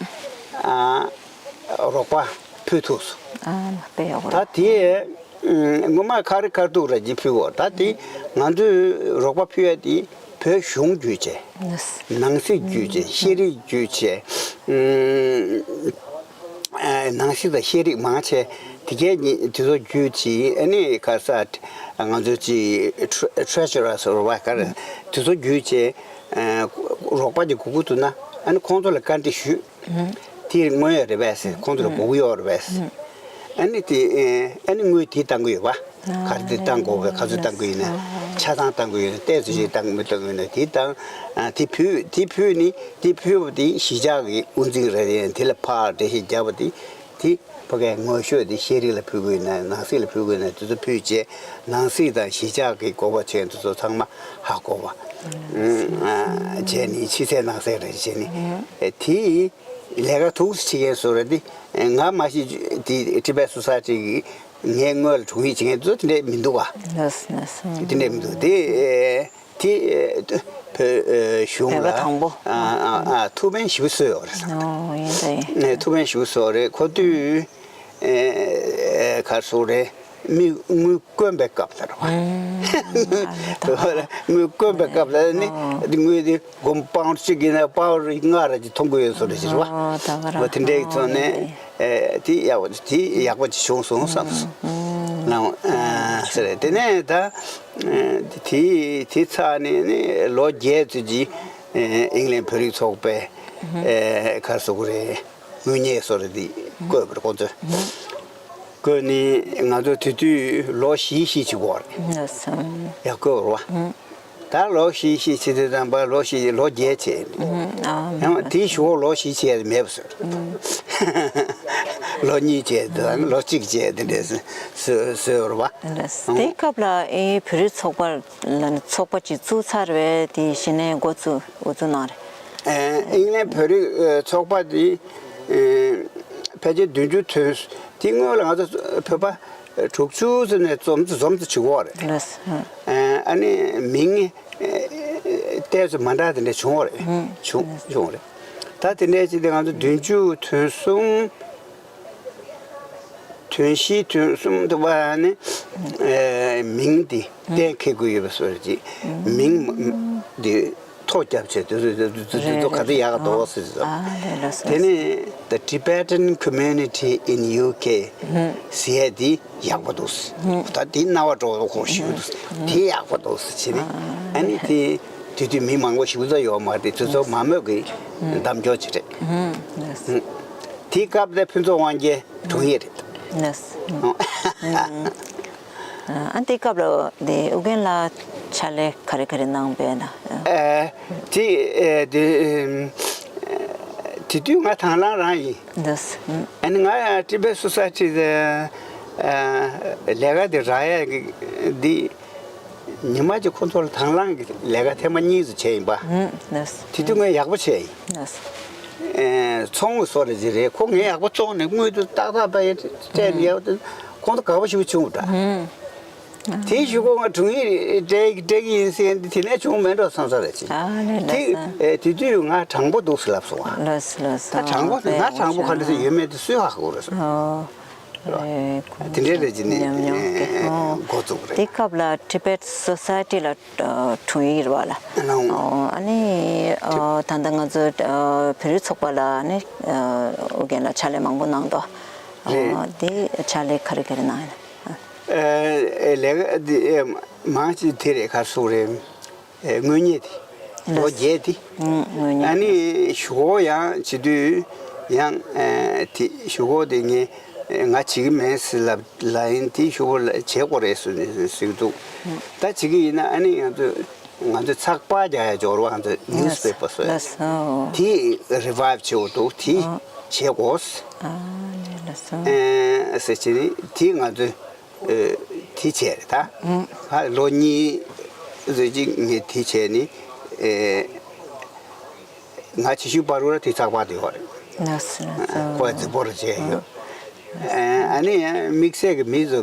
ཨ་རོགས་པ་ཕུལ་ཐུབ་སོང་། ཨ་ལེ་པའོ། ད་དེ་སྔོན་མ་ཁ་རི་ཁ་ཐུག་ར་ཅིག་ཕུལ་བ་ད་དེ་ང་ཚོས་རོགས་པ་ཕུལ་ཡ་དེ། བོད་གཞུང་བརྒྱུད་བྱས། ནང་སྲིད་བརྒྱུད་བྱས་ཤེས་རིག་བརྒྱུད་བྱས། ནང་སྲིད་དང་ཤེས་རིག་མང་ཆེ་དེ་གས་ཉིད་དེ་ཚོ་བརྒྱུད་བྱས་ཨ་ནི་ཁ་ས་ང་ཚོ་ཅི་ཊེ་ཊེ་རེ་ཇུ་ར་ཟེར་བ་ག་རེ་དེ་ཚོ་བརྒྱུད་བྱས་རོགས་པ་ཅིག་དགོས་ཀྱི་འདུག་ན་ཨ་ནི་ཁོང་ཚོ་ལ་བཀའ་འདྲི་ཞུས། དེ་དངོས་ཡོད་རེད་པས་ཟེར་ཁོང་ཚོ་ལ་དགོས་ཀྱི་ཡོད་རེད་པས་ཟེར། ཨ་ནི་དེ་ཨ་ནི་དངུལ་དེ་བཏང་གི་ཡོད་པ། ག་རེ་དེ་བཏང་དགོས་པས་ག་ཚོད་བཏང་གི་ཡོད་ན་ཆ་ཚང་བཏང་གི་ཡོད་ན་ཏོག་ཙམ་ཞིག་བཏང་མི་བཏང་གི་ཡོད་ན་དེ་བཏང་དེ་ཕུལ་དེ་ཕུལ་ནི་དེ་ཕུལ་བ་དེ་གཞིས་ཆགས་ཀྱི་དབུ་འཛིན་རེད་དེ་ལ་ཕར་འགྲེལ་བཤད་བརྒྱབ་པ་དེ་དེ་ཕ་གའི་དངོས་ཤོས་དེ་ཤེས་རིག་ལ་ཕུལ་གི་ཡོད་ན་ནང་སྲིད་ལ་ཕུལ་གི་ཡོད་ན་དེ་ཚོ་ཕུལ་རྗེས་ནང་སྲིད་དང་གཞིས་ཆགས་ཀྱི་དགོས་པ་ཆེད་དུ་ཚོ་ཚང་མ་ཧ་གོ་བ་བྱས་ནི་ཕྱི་གསལ་ནང་གསལ་རེད་བྱས་ནི་དེ། ལས་ཀ་ཐུགས་སུ་ཆེ་མཁན་བཟོ་རེད་དེ། ང་མ་ཤེས་དེ་Tibet Society གི་ངའི་སྔོན་ལ་དྲུང་ཡིག་བྱེད་མཁན་ཚོ་དེ་འདྲས་མི་འདུག་ག་ལགས་སོ་ལགས་སོ། དེ་འདྲས་མི་འདུག་དེ་དེ་བོད་གཞུང་བོད་པ་ལ་དང་པོ། ཨ་ཨ་ཨ་ཐུགས་ཕན་ཞེ་པོ་གསོས་ཡོད་རེད། ཨོ་ཡིན་ད་ཡིན། ཐུགས་ཕན་ཞེ་པོ་གསོས་རེད་ཁོ་དུས་ག་རེ་ཟེར་རེད། མི་དངུལ་དཀོན་པའི་སྐབས་ལ་རེད་བ། དངུལ་དཀོན་པའི་སྐབས་ལ་ནི་དངུལ་དེ་སྒོར་པའོན་གཅིག་ཡིན་ན་པའོན་ལྔ་ར་ཅིག་མཐོང་གི་ཡོད་བཟོ་འདྲ་ཞིག་རེད་བ། དེ་འདྲའི་ཐོག་ནས་དེ་ཡག་པོ་དེ་ཡག་པོ་ཅིག་བྱུང་སོང་བསམ་སོང་། ལའང་ཟེར་དེ་ནས་ད་དེ་དེ་ཚར་ནས་ནི་ལོ་བརྒྱད་ཙམ་ཅིག་ཨིང་ལན་བོད་རིགས་ཚོགས་པའི་ག་རེ་ཟེར་དགོས་རེད། དངུལ་ཉེས་སོ་རེ་འདི་བཀོད་པར་ཁོང་ཚོས། བཀོད་ནི་ང་ཚོ་དེ་དུས་ལོ་བཞི་བཞི་བྱེད་དགོས་རེད། ཡ་བཀོད་རོ། ད་ལོ་བཞི་བཞི་བྱེད་དུས་ཙམ་པ་ལོ་བཞི་ལོ་བརྒྱད་བྱས། ཡང་དེའི་གཞུག་ལོ་བཞི་བྱས་མེད་པ་བཟོས། ལོ་གཉིས་བྱས་དེ་དང་ལོ་གཅིག་བྱས་དེ་འདྲས་བཟོས་རོ་བ། དེའི་སྐབས་ལ་ཨེ་བོད་རིགས་ཚོགས་པ་ལ་ནི་ཚོགས་པ་ཅིག་བཙུགས་ཚར་བས་དེ་གཞི་ནས་འགོ་བཙུགས་འགོ་བཙུགས་གནང་རེད། ཨིང་ལན་བོད་རིགས་ཚོགས་པ་དེ་ཕལ་ཆེར་བདུན་ཅུ་ཐོན་དེ་སྔོན་ལ་ང་ཚོ་བོད་པ་དྲུག་ཅུ་ཙམ་ནས་འཛོམས་འཛོམས་ཚོ་བྱེད་ཀྱི་ཡོད་རེད། ལགས་སོ། ཨ་ནི་མིང་ཏོག་ཙམ་མ་འདྲ་དེ་འདྲ་བྱུང་བ་རེད། བྱུང་བྱུང་བ་རེད། ད་དེ་འདྲ་ཅིག་དེ་ང་ཚོ་བདུན་ཅུ་ཐོན་སོང་། ཐོན་བཞི་ཐོན་གསུམ་དུ་བ་ནི་མིང་འདི་གཏན་འཁེལ་དགོས་ཡོད་པ་སོགས་ཀྱི་མིང་འདི་ཐོ་རྒྱབ་བྱས་དུས་དུས་དུས་དུས་དུས་ག་ཚོད་ཡག་ག་འདུག་ཟེར་ཟེར། དེ་ནས་The Tibetan Community in U K ཟེར་ཡས་འདི་ཡག་པོ་འདུག་ཟེར། ད་འདི་རྣ་བ་འགྲོ་གོ་ཞིག་འདུག་ཟེར། འདི་ཡག་པོ་འདུག་ཟེར་བྱས་ནས་ཨ་ནི་དེ་དུས་དུས་མི་མང་པོ་ཞིག་ཚོ་ཡོད་མ་རེད། དེ་ཚོ་མང་མོས་ཀྱི་གདམ་འཇོག་ཅིག་རེད། དེའི་སྐབས་དེ་ཕུན་ཚོགས་དབང་རྒྱལ་དྲུང་ཡིག་རེད། ལགས་སོ། ཨ་དེ་སྐབས་ལ་དེ་ཨུ་རྒྱན་ལ་ཕྱག་ལས་ག་རེ་ག་རེ་གནང་པས་ན། ཨ་དེ་ཨ་དེ་ཨམ་ཨ་ དེ་དུས་ང་དང་བླངས་རང་ཡིན། འདུག་ཨ་ནི་ང་ཡང་Tibet Society་ལས་ཀ་དེ་རག་ཡ་འདི་ཉི་མ་གཅིག་ཁོ་ཚོ་ལ་དང་བླངས་ཀྱི་ལས་ཀ་ཐེངས་མ་གཉིས་སུ་བྱས་ཡིན་པ། འདུག་དེ་དུས་ངས་ཡག་པོ་བྱས་ཡིན། འདུག་ཚོང་གི་བཟོ་འདྲ་ཅིག་རེད། ཁོ་ངས་ཡག་པོ་བཙོང་ནས་དངུལ་དུ་ཏག་ཏག་པ་ཡ་སྤྲད་ནས་ཡག་པོ་ཁོང་ཚོ་དགའ་པོ་ཞེ་པོ་བྱུང་འདྲ། དེའི་གཞུག་གུ་ང་དྲུང་ཡིག་སྤྲད་སྤྲད་ཀྱི་ཡིན་ཟེར་ཡ་འདི་དེ་ནས་བྱུང་མེད་འགྲོ་བསམ་ས་རེད་ཅིག་ཨ་ལས་ལས་དེ་སོ། ཨེ་དེ་དུས་ང་དྲང་པོ་འདུག་ཟེར་ལབ་སོང་ཨ། ལས་སོ་ལས་སོ། ད་དྲང་པོ་ཨེ་ང་དྲང་པོ་ག་འདྲ་ཞིག་ཡོད་མེད་དེ་སུས་ཧ་གོ་རེད་སོ། ཨོ། ཨེ་དེ་འདྲའི་རེད་ཅིག་ནས་ཉམས་མྱོང་གི་ཨོ། འགོ་བཙུགས་རེད། དེ་སྐབས་ལ་Tibet Society་ལ་ཨ་དྲུང་ཡིག་རེད་བ་ལ། ཨ་ནི་ཨ་ནི་ཨ་ད་ལྟ་ང་ཚོ་ཨ་བོད་རིགས་ཚོགས་པ་ལ་ཨ་ནི་ཨ་ཨོ་རྒན་ལ་ཕྱག་ལས་མང་པོ་གནང་འདུག་རེད། ཨ་དེ་ཕྱག་ལས་ག་རེ་ག་རེ་གནང་ཡོད་ན། ཨ་ལས་ཀ་འདི་མང་ཆེ་དེ་རེད། ག་སུ་རེད། དངོས་གཉེར་དེ་ལོ་བརྒྱད་དེ། དངོས་གཉེར། ཨ་ནི་གཞུག་གུ་ཡང་བྱེད་དུས་ཡང་དེ་གཞུག་གུ་དེ་ངས་ང་བྱེད་ཀྱི་མེད་ཟེར་ལབ་ལ་ཡིན་དེ་གཞུག་གུ་ལ་བྱེད་དགོས་རེད་ཟེར་ནས་ཟེར་གྱི་འདུག་ད་བྱེད་ཀྱི་ཡིན་ན་ཨ་ནི་ང་ཚོ་ང་ཚོ་ཚགས་པར་རྒྱག་ཡ་འབྱོར་བ་ང་ཚོ་newspaper་སོ་ཡ་དེ་revive་བྱེད་དགོས་འདུག་དེ་བྱེད་དགོས་ཟེར་བྱས་ནས་དེ་ང་ཚོས། དེ་བྱས་རེད་ད། ཨ་ལོ་གཉིས་ཙམ་ཅིག་ངས་དེ་བྱས་ནི། ང་ཆེ་ཤོས་པ་རུ་ར་དེ་ཚགས་པར་དེ་ཡོད་རེད། ལགས་སོ་ལགས་སོ། ཁོས་རྫིག་པོ་རུ་བྱས་ཡོད། ཨ་ནི་ཡང་དམིགས་བསལ་གྱི་མི་ཚོ་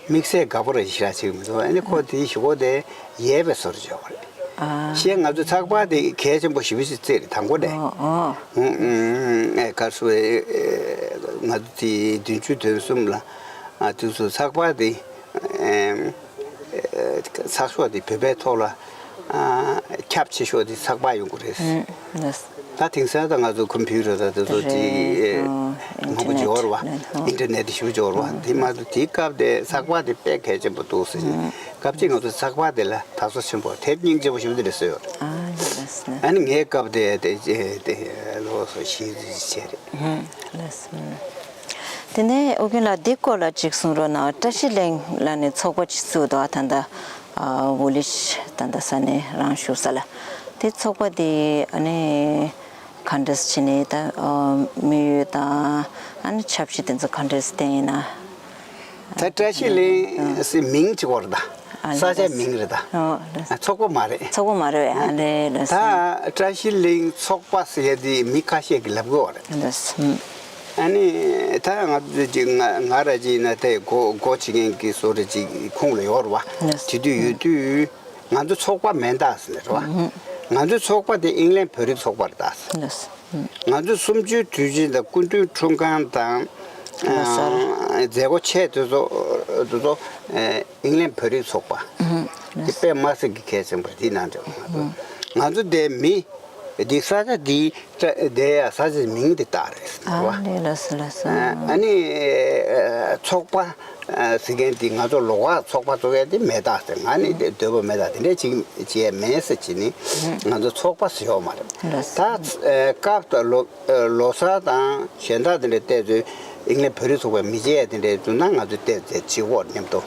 དམིགས་བསལ་དགའ་པོ་ར་ཞིག་ར་བྱེད་ཀྱི་མི་འདུག་ཨ་ནི་ཁོ་དེ་ཞུ་གོ་དེ་ཡས་པའི་སོར་བྱས་པ་རེད། ཨ། ཞེས་ང་ཚོ་ཚགས་པར་དེ་གལ་ཆེན་པོ་ཞེ་པོ་ཞིག་བརྩིས་རེད་དང་པོ་ནས། ཨོ་ཨོ། ཨུ་ཨུ་ཨེ་ག་རེ་ཟེར་ཨེ་ང་ཚོ་དེ་བདུན་ཅུ་དོན་གསུམ་ལ་ཨ་དུས་སུ་ཚགས་པར་དེ་ཨེ་ཚགས་ཤོག་དེ་བོད་པའི་ཐོག་ལ་ཨ་ཁྱབ་ཆེ་ཤོས་དེ་ཚགས་པར་ཡོང་གི་རེད། ཨུ་ལགས། ད་དེང་སང་ད་ང་ཚོ་ཀམ་པུ་ཊར་ད་དེ་ཚོ་དེ་རེད། ཨོ་མང་པོ་ཨིན་ཊར་ནེཊ་འབྱོར་བ་ཨིན་ཊར་ནེཊ་ཞུ་འབྱོར་བ་དེ་མ་གཏོགས་དེའི་སྐབས་དེ་ཚགས་པར་དེ་དཔེ་གལ་ཆེན་པོ་འདུག་ཟེར། སྐབས་གཅིག་ང་ཚོ་ཚགས་པར་དེ་ལ་དར་སོ་ཆེན་པོ་དེབ་སྙིང་རྗེ་པོ་ཞིག་དེ་རེད་ཟེར་ཡོད་རེད། ཨ་ལགས་སོ། ཨ་ནི་ངའི་སྐབས་དེ་དེ་དེ་ལོ་སོ་བཞི་བཅུ་བྱས་རེད། ལགས་སོ། དེ་ནས་ཨོ་རྒྱན་ལགས་འདི་སྐོར་ལ་ཅིག་གསུང་རོགས་གནང་། བཀྲ་ཤིས་གླིང་ལ་ནི་ཚོགས་པ་ཅིག་བཙུགས་འདུག་ཨ་ད་ལྟ་ཨ་ཝུ་ལི་ཤི་ད་ལྟ་ས་ནས་རང་བཞུགས་ས་ལ། དེ་ཚོགས་པ་དེ་ཨ་ནི་ག་འདྲས་བྱས་ནས་ད་ཨ་དམིགས་ཡུལ་དང་ཨ་ནི་ཆབ་སྲིད་དེ་ཚོ་ག་འདྲས་བསྟན་ཡིན་ན། ད་བཀྲ་ཤིས་གླིང་ཟེར་མིང་གཅིག་པོ་རེད་ད། ཨ་ས་ཆའི་མིང་རེད་ད། ཨོ་ལགས། ཚོགས་པ་མ་རེད། ཚོགས་པ་མ་རེད། ཨ་ལས་ལགས་སོ། ད་བཀྲ་ཤིས་གླིང་ཚོགས་པ་ཟེར་ཡ་དེ་མི་ཁ་ཤས་ཀྱིས་ལབ་གི་ཡོད་རེད། ལགས་སོ། ཨ་ནི་ད་ང་ཚོ་ཅིག་ང་ང་ར་ཅིག་ཡིན་ན་དེ་སྒོ་སྒོ་ཕྱེ་མཁན་གྱི་བཟོ་འདྲ་ཅིག་ཁོངས་ལ་ཡོད་རེད་བ། ལགས་སོ། དེ་དུས་ཡོད་དུས་ང་ཚོ་ཚོགས་པ་མིན་ད་ཟེར་ནས་རེད་བ། ང་ཚོའི་ཚོགས་པ་དེ་ཨིང་ལན་བོད་རིགས་ཚོགས་པ་རེད་ད་ཟེར། ལགས་སོ། ང་ཚོ་གསུམ་བཅུའི་དུས་ཆེན་དང་སྐུ་མདུན་འཁྲུངས་སྐར་དང་། ལོ་གསར། ཨ་མཛད་སྒོ་ཆེ་དེ་ཚོ་དེ་ཚོ་ཨ་ཨིང་ལན་བོད་རིགས་ཚོགས་པ། ཨུ་ཧུ། དེ་དཔེ་མ་སྲིད་ཀྱི་གལ་ཆེན་པོ་དེ་ནང་འདྲ་བ་ང་ཚོ་ང་ཚོ་དེ་མི་དེ་ས་ཆ་དེ་དེ་ཡ་ས་ཆའི་མིང་དེ་བཏགས་རེད་ཟེར་བ། ཨ་ལས་ལགས་སོ་ལགས་སོ། ཨ་ནི་ཚོགས་པ། ཟེར་མཁན་དེ་ང་ཚོ་ལོགས་ཀ་ཚོགས་པ་བཙུགས་ཡ་དེ་མེད་ད་ཟེར། ང་ནི་དེ་འདོད་པ་མེད་ད། དེ་འདྲས་ཅིག་བྱས་མེད་ཟེར་བྱས་ནི་ང་ཚོ་ཚོགས་པ་ཟེར་ཡོད་མ་རེད། ད་སྐབས་དང་ལོ་ལོ་གསར་དང་གཞན་དག་དེ་འདྲས་བལྟས་ཚོད་ཨིང་ལན་བོད་རིགས་ཚོགས་པས་མི་བྱེད་ཡ་དེ་འདྲས་འདུག་ན་ང་ཚོས་བལྟས་ཚེ་བྱེད་དགོས་སྙམ་དུ།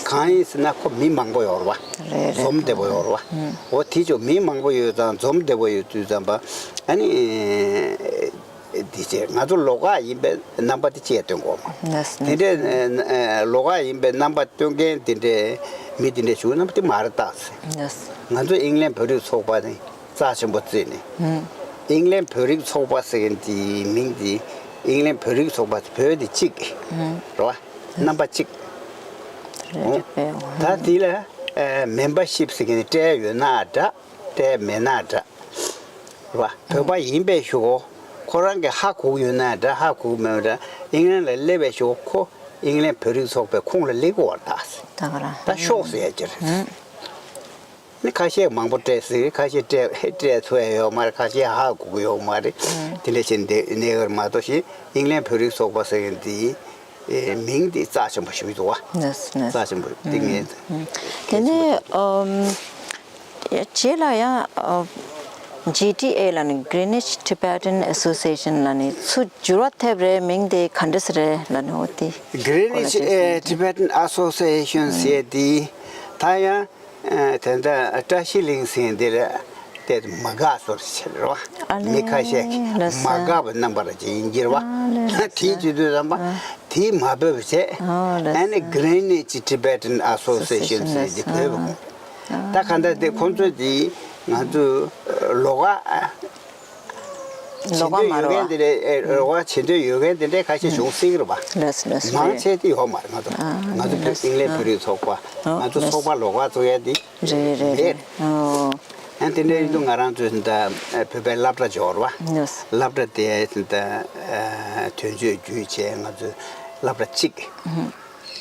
གང་ཡིན་ཟེར་ན་ཁོ་མི་མང་པོ་ཡོད་རེད་བ། འཛོམས་བདེ་པོ་ཡོད་རེད་བ། འོ་དེ་ཚོ་མི་མང་པོ་ཡོད་ཙང་འཛོམས་བདེ་པོ་ཡོད་དུས་ཙམ་པ་ཨ་ནི། དེ་བྱས་ང་ཚོ་ལོགས་ཀ་ཡིན་པའི་རྣམ་པ་དེ་བཅས་སྟོན་དགོས་མ། ལགས་སོ། དེ་འདྲའི་ལོགས་ཀ་ཡིན་པའི་རྣམ་པ་སྟོན་མཁན་དེ་འདྲའི་མི་དེ་འདྲའི་བྱུང་ན་དེ་མ་རེད་ད་ཟེར། ལགས་སོ། ང་ཚོ་ཨིང་ལན་བོད་རིགས་ཚོགས་པ་ནི་རྩ་ཆེན་པོ་བརྩིས་ནས། ཨིང་ལན་བོད་རིགས་ཚོགས་པ་ཟེར་མཁན་དེའི་མིང་དེ་ཨིང་ལན་བོད་རིགས་ཚོགས་པ་བོད་དེ་གཅིག་རེད་བ། རྣམ་པ་གཅིག་ད་དེ་ལ་མེམ་བར་ཤིབ་ཟེར་མཁན་དེ་སྤྲད་ཡོད་ན་འདྲ། སྤྲད་མེད་ན་འདྲ། རེད་བ། བོད་པ་ཡིན་པའི་གཞུག་གུ་ཁོ་རང་གིས་ཧ་གོ་གི་ཡོད་ན་འདྲ། ཧ་གོ་གི་མེད་འདྲ། ཨིང་ལན་ལ་སླེབས་པའི་གཞུག་གུ་ཁོ་ཨིང་ལན་བོད་རིགས་ཚོགས་པའི་ཁོངས་ལ་སླེབས་ཀྱི་ཡོད་རེད་ད། ད་ག་རང་། ད་ཤོག་ཟེར་ཡ་ཅིག་རེད། ནི་ཁ་ཤས་མང་པོ་སྤྲད་ཟེར། ཁ་ཤས་སྤྲད་སྤྲད་ཐུབ་ཡ་ཡོད་མ་རེད། ཁ་ཤས་ཧ་གོ་གི་ཡོད་མ་རེད། དེ་འདྲ་བྱས་ནས་གནས་ཀྱི་རེད་མ་གཏོགས་ཤིག་ཨིང་ལན་བོད་རིགས་ཚོགས་པ་ཟེར་མཁན་དེ། ཨེ་མིང་དེ་རྩ་ཆེན་པོ་ཞིག་འདུག་བ། ལགས་སོ་ལགས་སོ། རྩ་ཆེན་པོ་དེ་ངས། དེ་ནས་ཨམ། རྗེས་ལ་ཡང་ཨ། ཇི་ཊི་ཨེ་ལ་ནི་Greenwich Tibetan Association་ལ་ནི་ཚུར་འགྱུར་བ་ཐེབས་རེད། མིང་དེ་ག་འདྲ་ཟེར་རེད་ལ་ནི་འོ་དེ། Greenwich་ཨེ་Tibetan Association་ཟེར་དེ་ད་ཡང་ཨ་དེ་འདྲ་བཀྲ་ཤིས་གླིང་ཟེར་འདི་ལ་ དེ་མ་དགའ་བཟོ་ཟེར་རེད་བ། ཨ་ལས། མི་ཁ་ཤས་ཀྱིས་ལགས་སོ། མ་དགའ་བའི་རྣམ་པར་ཅིག་ཡིན་གྱི་རེད་བ། ཨ་ལས། ལགས་སོ། དེའི་བྱེད་དུས་ཙམ་པ། ཨ། དེའི་མ་བོས་པ་བྱས། ཨོ་ལགས་སོ། ཨ་ནི་Greenwich Tibetan Association ཟེར་གྱི་བོས་པ། ཨ། ད་ག་འདྲ་དེ་ཁོང་ཚོས་དེ་ང་ཚོས་ལོགས་ཀ་ལོགས་ཀ་མ་རེད་བ། བྱེད་འདོད་ཡོད་མཁན་དེ་འདྲ། ཨེ། ལོགས་ཀ་བྱེད་འདོད་ཡོད་མཁན་དེ་འདྲ་ཁ་ཤས་བྱུང་སྲིད་ཀྱི་རེད་བ། ལགས་སོ། ལགས་སོ། མང་ཆེ་དེ་ཡོད་མ་རེད། ང་ཚོ། ཨ། ང་ཚོ་བོད། ལགས་སོ། ཨིང་ལན་བོད་རིགས་ཚོགས་པ། ཨ། ང་ཚོ། ཨོ། ཚོགས་པ་ལོགས་ཀ་བཙུགས་ཡ་དེ། རེད་རེད། རེད། ཨོ། ཨ། དེ་འདྲ་ཡིན་དུས་ང་རང་ཚོས་ད་བོད་པའི་སློབ་གྲྭ་འབྱོར་བ། ལགས། སློབ་གྲྭ་དེ་ད་དོན་གཅོད་བརྒྱུད་བྱས་ང་ཚོས་སློབ་གྲྭ་གཅིག་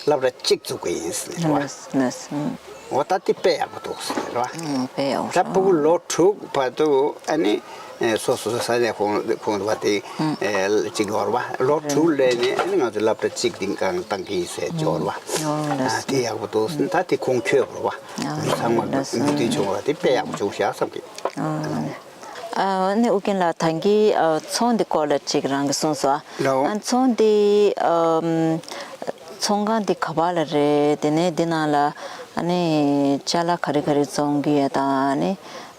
སློབ་གྲྭ་གཅིག་བཙུགས་པ་ཡིན་ཟེར་ནས་རེད་བ། ལགས། ལགས། ཨུམ། འོ་ད་དེ་དཔེ་ཡག་པོ་འདུག་ཟེར་ནས་རེད་བ། ཨུམ། དཔེ་ཡག་པོ་ད་ཕྲུ་གུ་ལོ་དྲུག་བར་དུ། ཨ་ནི་སོ་སོ་ས་གནས་ཁོངས་ཁོངས་བ་དེ། ཨུམ། ཨེ། གཅིག་འབྱོར་བ། ལོ་དྲུག་སླེབས་ནས། ཨ་ནི་ང་ཚོས་སློབ་གྲྭ་གཅིག་འདི་གང་བཏང་གི་ཡིན་ཟེར་འབྱོར་བ། ཨོ་ལགས། ཨ། དེ་ཡག་པོ་འདུག་ཟེར། ད་དེ་ཁུངས་འཁྱོལ་བ་རེད་བ། ཨ། མི་ཚང་མ་ལགས་སོ། མོས་མཐུན་བྱུང་བ་དེ་དཔེ་ཡག་པོ་བྱུང་ཤག་བསམ་གི། ཨ། ཨ་ནི་ཨུ་རྒྱན་ལགས། ད་གིན། ཨ། ཚོང་འདི་སྐོར་ལ་ཅིག་རང་གིས་གསུངས་སོང་། ལགས། ཨ། ཚོང་འདི། ཨམ། ཚོང་ཁང་འདི་ག་པ་ལ་རེད། དེ་ནས་འདི་ནང་ལ་ཨ་ནི་ཅ་ལག་ག་རེ་ག་རེ་བཙོང་གི་ཡོད་དང་། ཨ་ནི།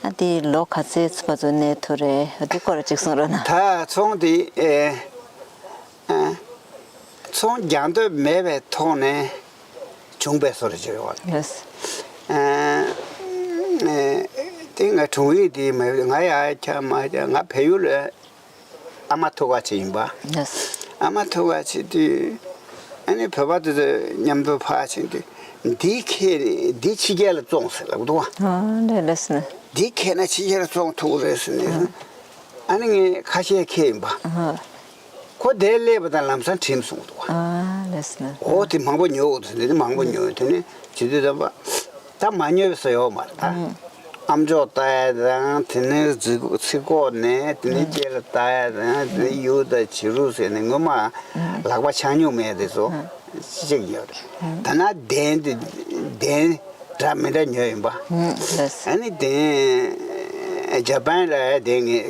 ཨ། འདི་ལོ་ག་ཚོད་བར་དུ་གནས་ཐུབ་རེད། འདི་སྐོར་ལ་ཅིག་གསུང་རོགས་གནང་། ད་ཚོང་འདི། ཨེ། ཨ། ཚོང་རྒྱག་འདོད་མེད་པའི་ཐོག་ནས་བྱུང་བའི་བཟོ་འདྲ་ཅིག་རེད་བ། ལགས། ཨ། ཨ། དེ་ང་དྲུང་ཡིག་དེ་མ། ང་ཡར་ཁྱབ་མར་ཁྱབ། ང་བལ་ཡུལ་ལ་ཨ་མ་ཐུག་ག་ཕྱིན་ཡིན་པ། ལགས། ཨ་མ་ཐུག་ག་ཕྱིན་དུས། ཨ་ནི་བོད་པ་དེ་ཚོ་མཉམ་དུ་ཕར་ཕྱིན་དུས། འདི་ཁྱེར་ནས་འདི་ཕྱི་རྒྱལ་ལ་བཙོང་ཟེར་ལབ་འདུག་བ། ཨ། ལགས། ལགས་སོ། འདི་ཁྱེར་ན་ཕྱི་རྒྱལ་ལ་བཙོང་ཐུབ་ཀྱི་རེད་ཟེར་ནས། ཨ། ཨ་ནི་ངས་ཁ་ཤས་ཁྱེར་ཡིན་པ། ཨ། ཁོ་དེར་སླེབས་པ་དང་ལམ་སང་གྲིམས་སོང་འདུག་བ། ཨ། ལགས་སོ། ཨོ། དེ་མང་པོ་ཉོས་འདུག་ཟེར། དེ་ནི་མང་པོ་ཉོས། དེ་ནི་བྱེད་དུས་ཙམ་པ། ད་མ་ཉོས་པའི་བཟོ་ཡོད་མ་རེད་ད། ཨུམ། ཨམ་ཅོག་ལྟ་ཡ་དང་། དེ་ནས་ཚིག་ཚིག་ཁོག་ནས། དེ་ནས། ཨུམ། ལྕེ་ལ་ལྟ་ཡ་དང་། དེ་ནས་ཡུ་དང་བྱི་རུ་ཟེར་ནས་སྔོན་མ། ཨུམ། ལག་པ་འཆང་མྱོང་མེད་དེ་ཚོ། ཨུམ། གཅིག་ཡོད་རེད། ཨུམ། ད་ན་གདན་དེ། གདན་འདྲ་མི་འདྲ་ཉོས་ཡིན་པ། ཨུམ། ལགས། ཨ་ནི་གདན་ཇ་པན་ལ་གདན་ངས་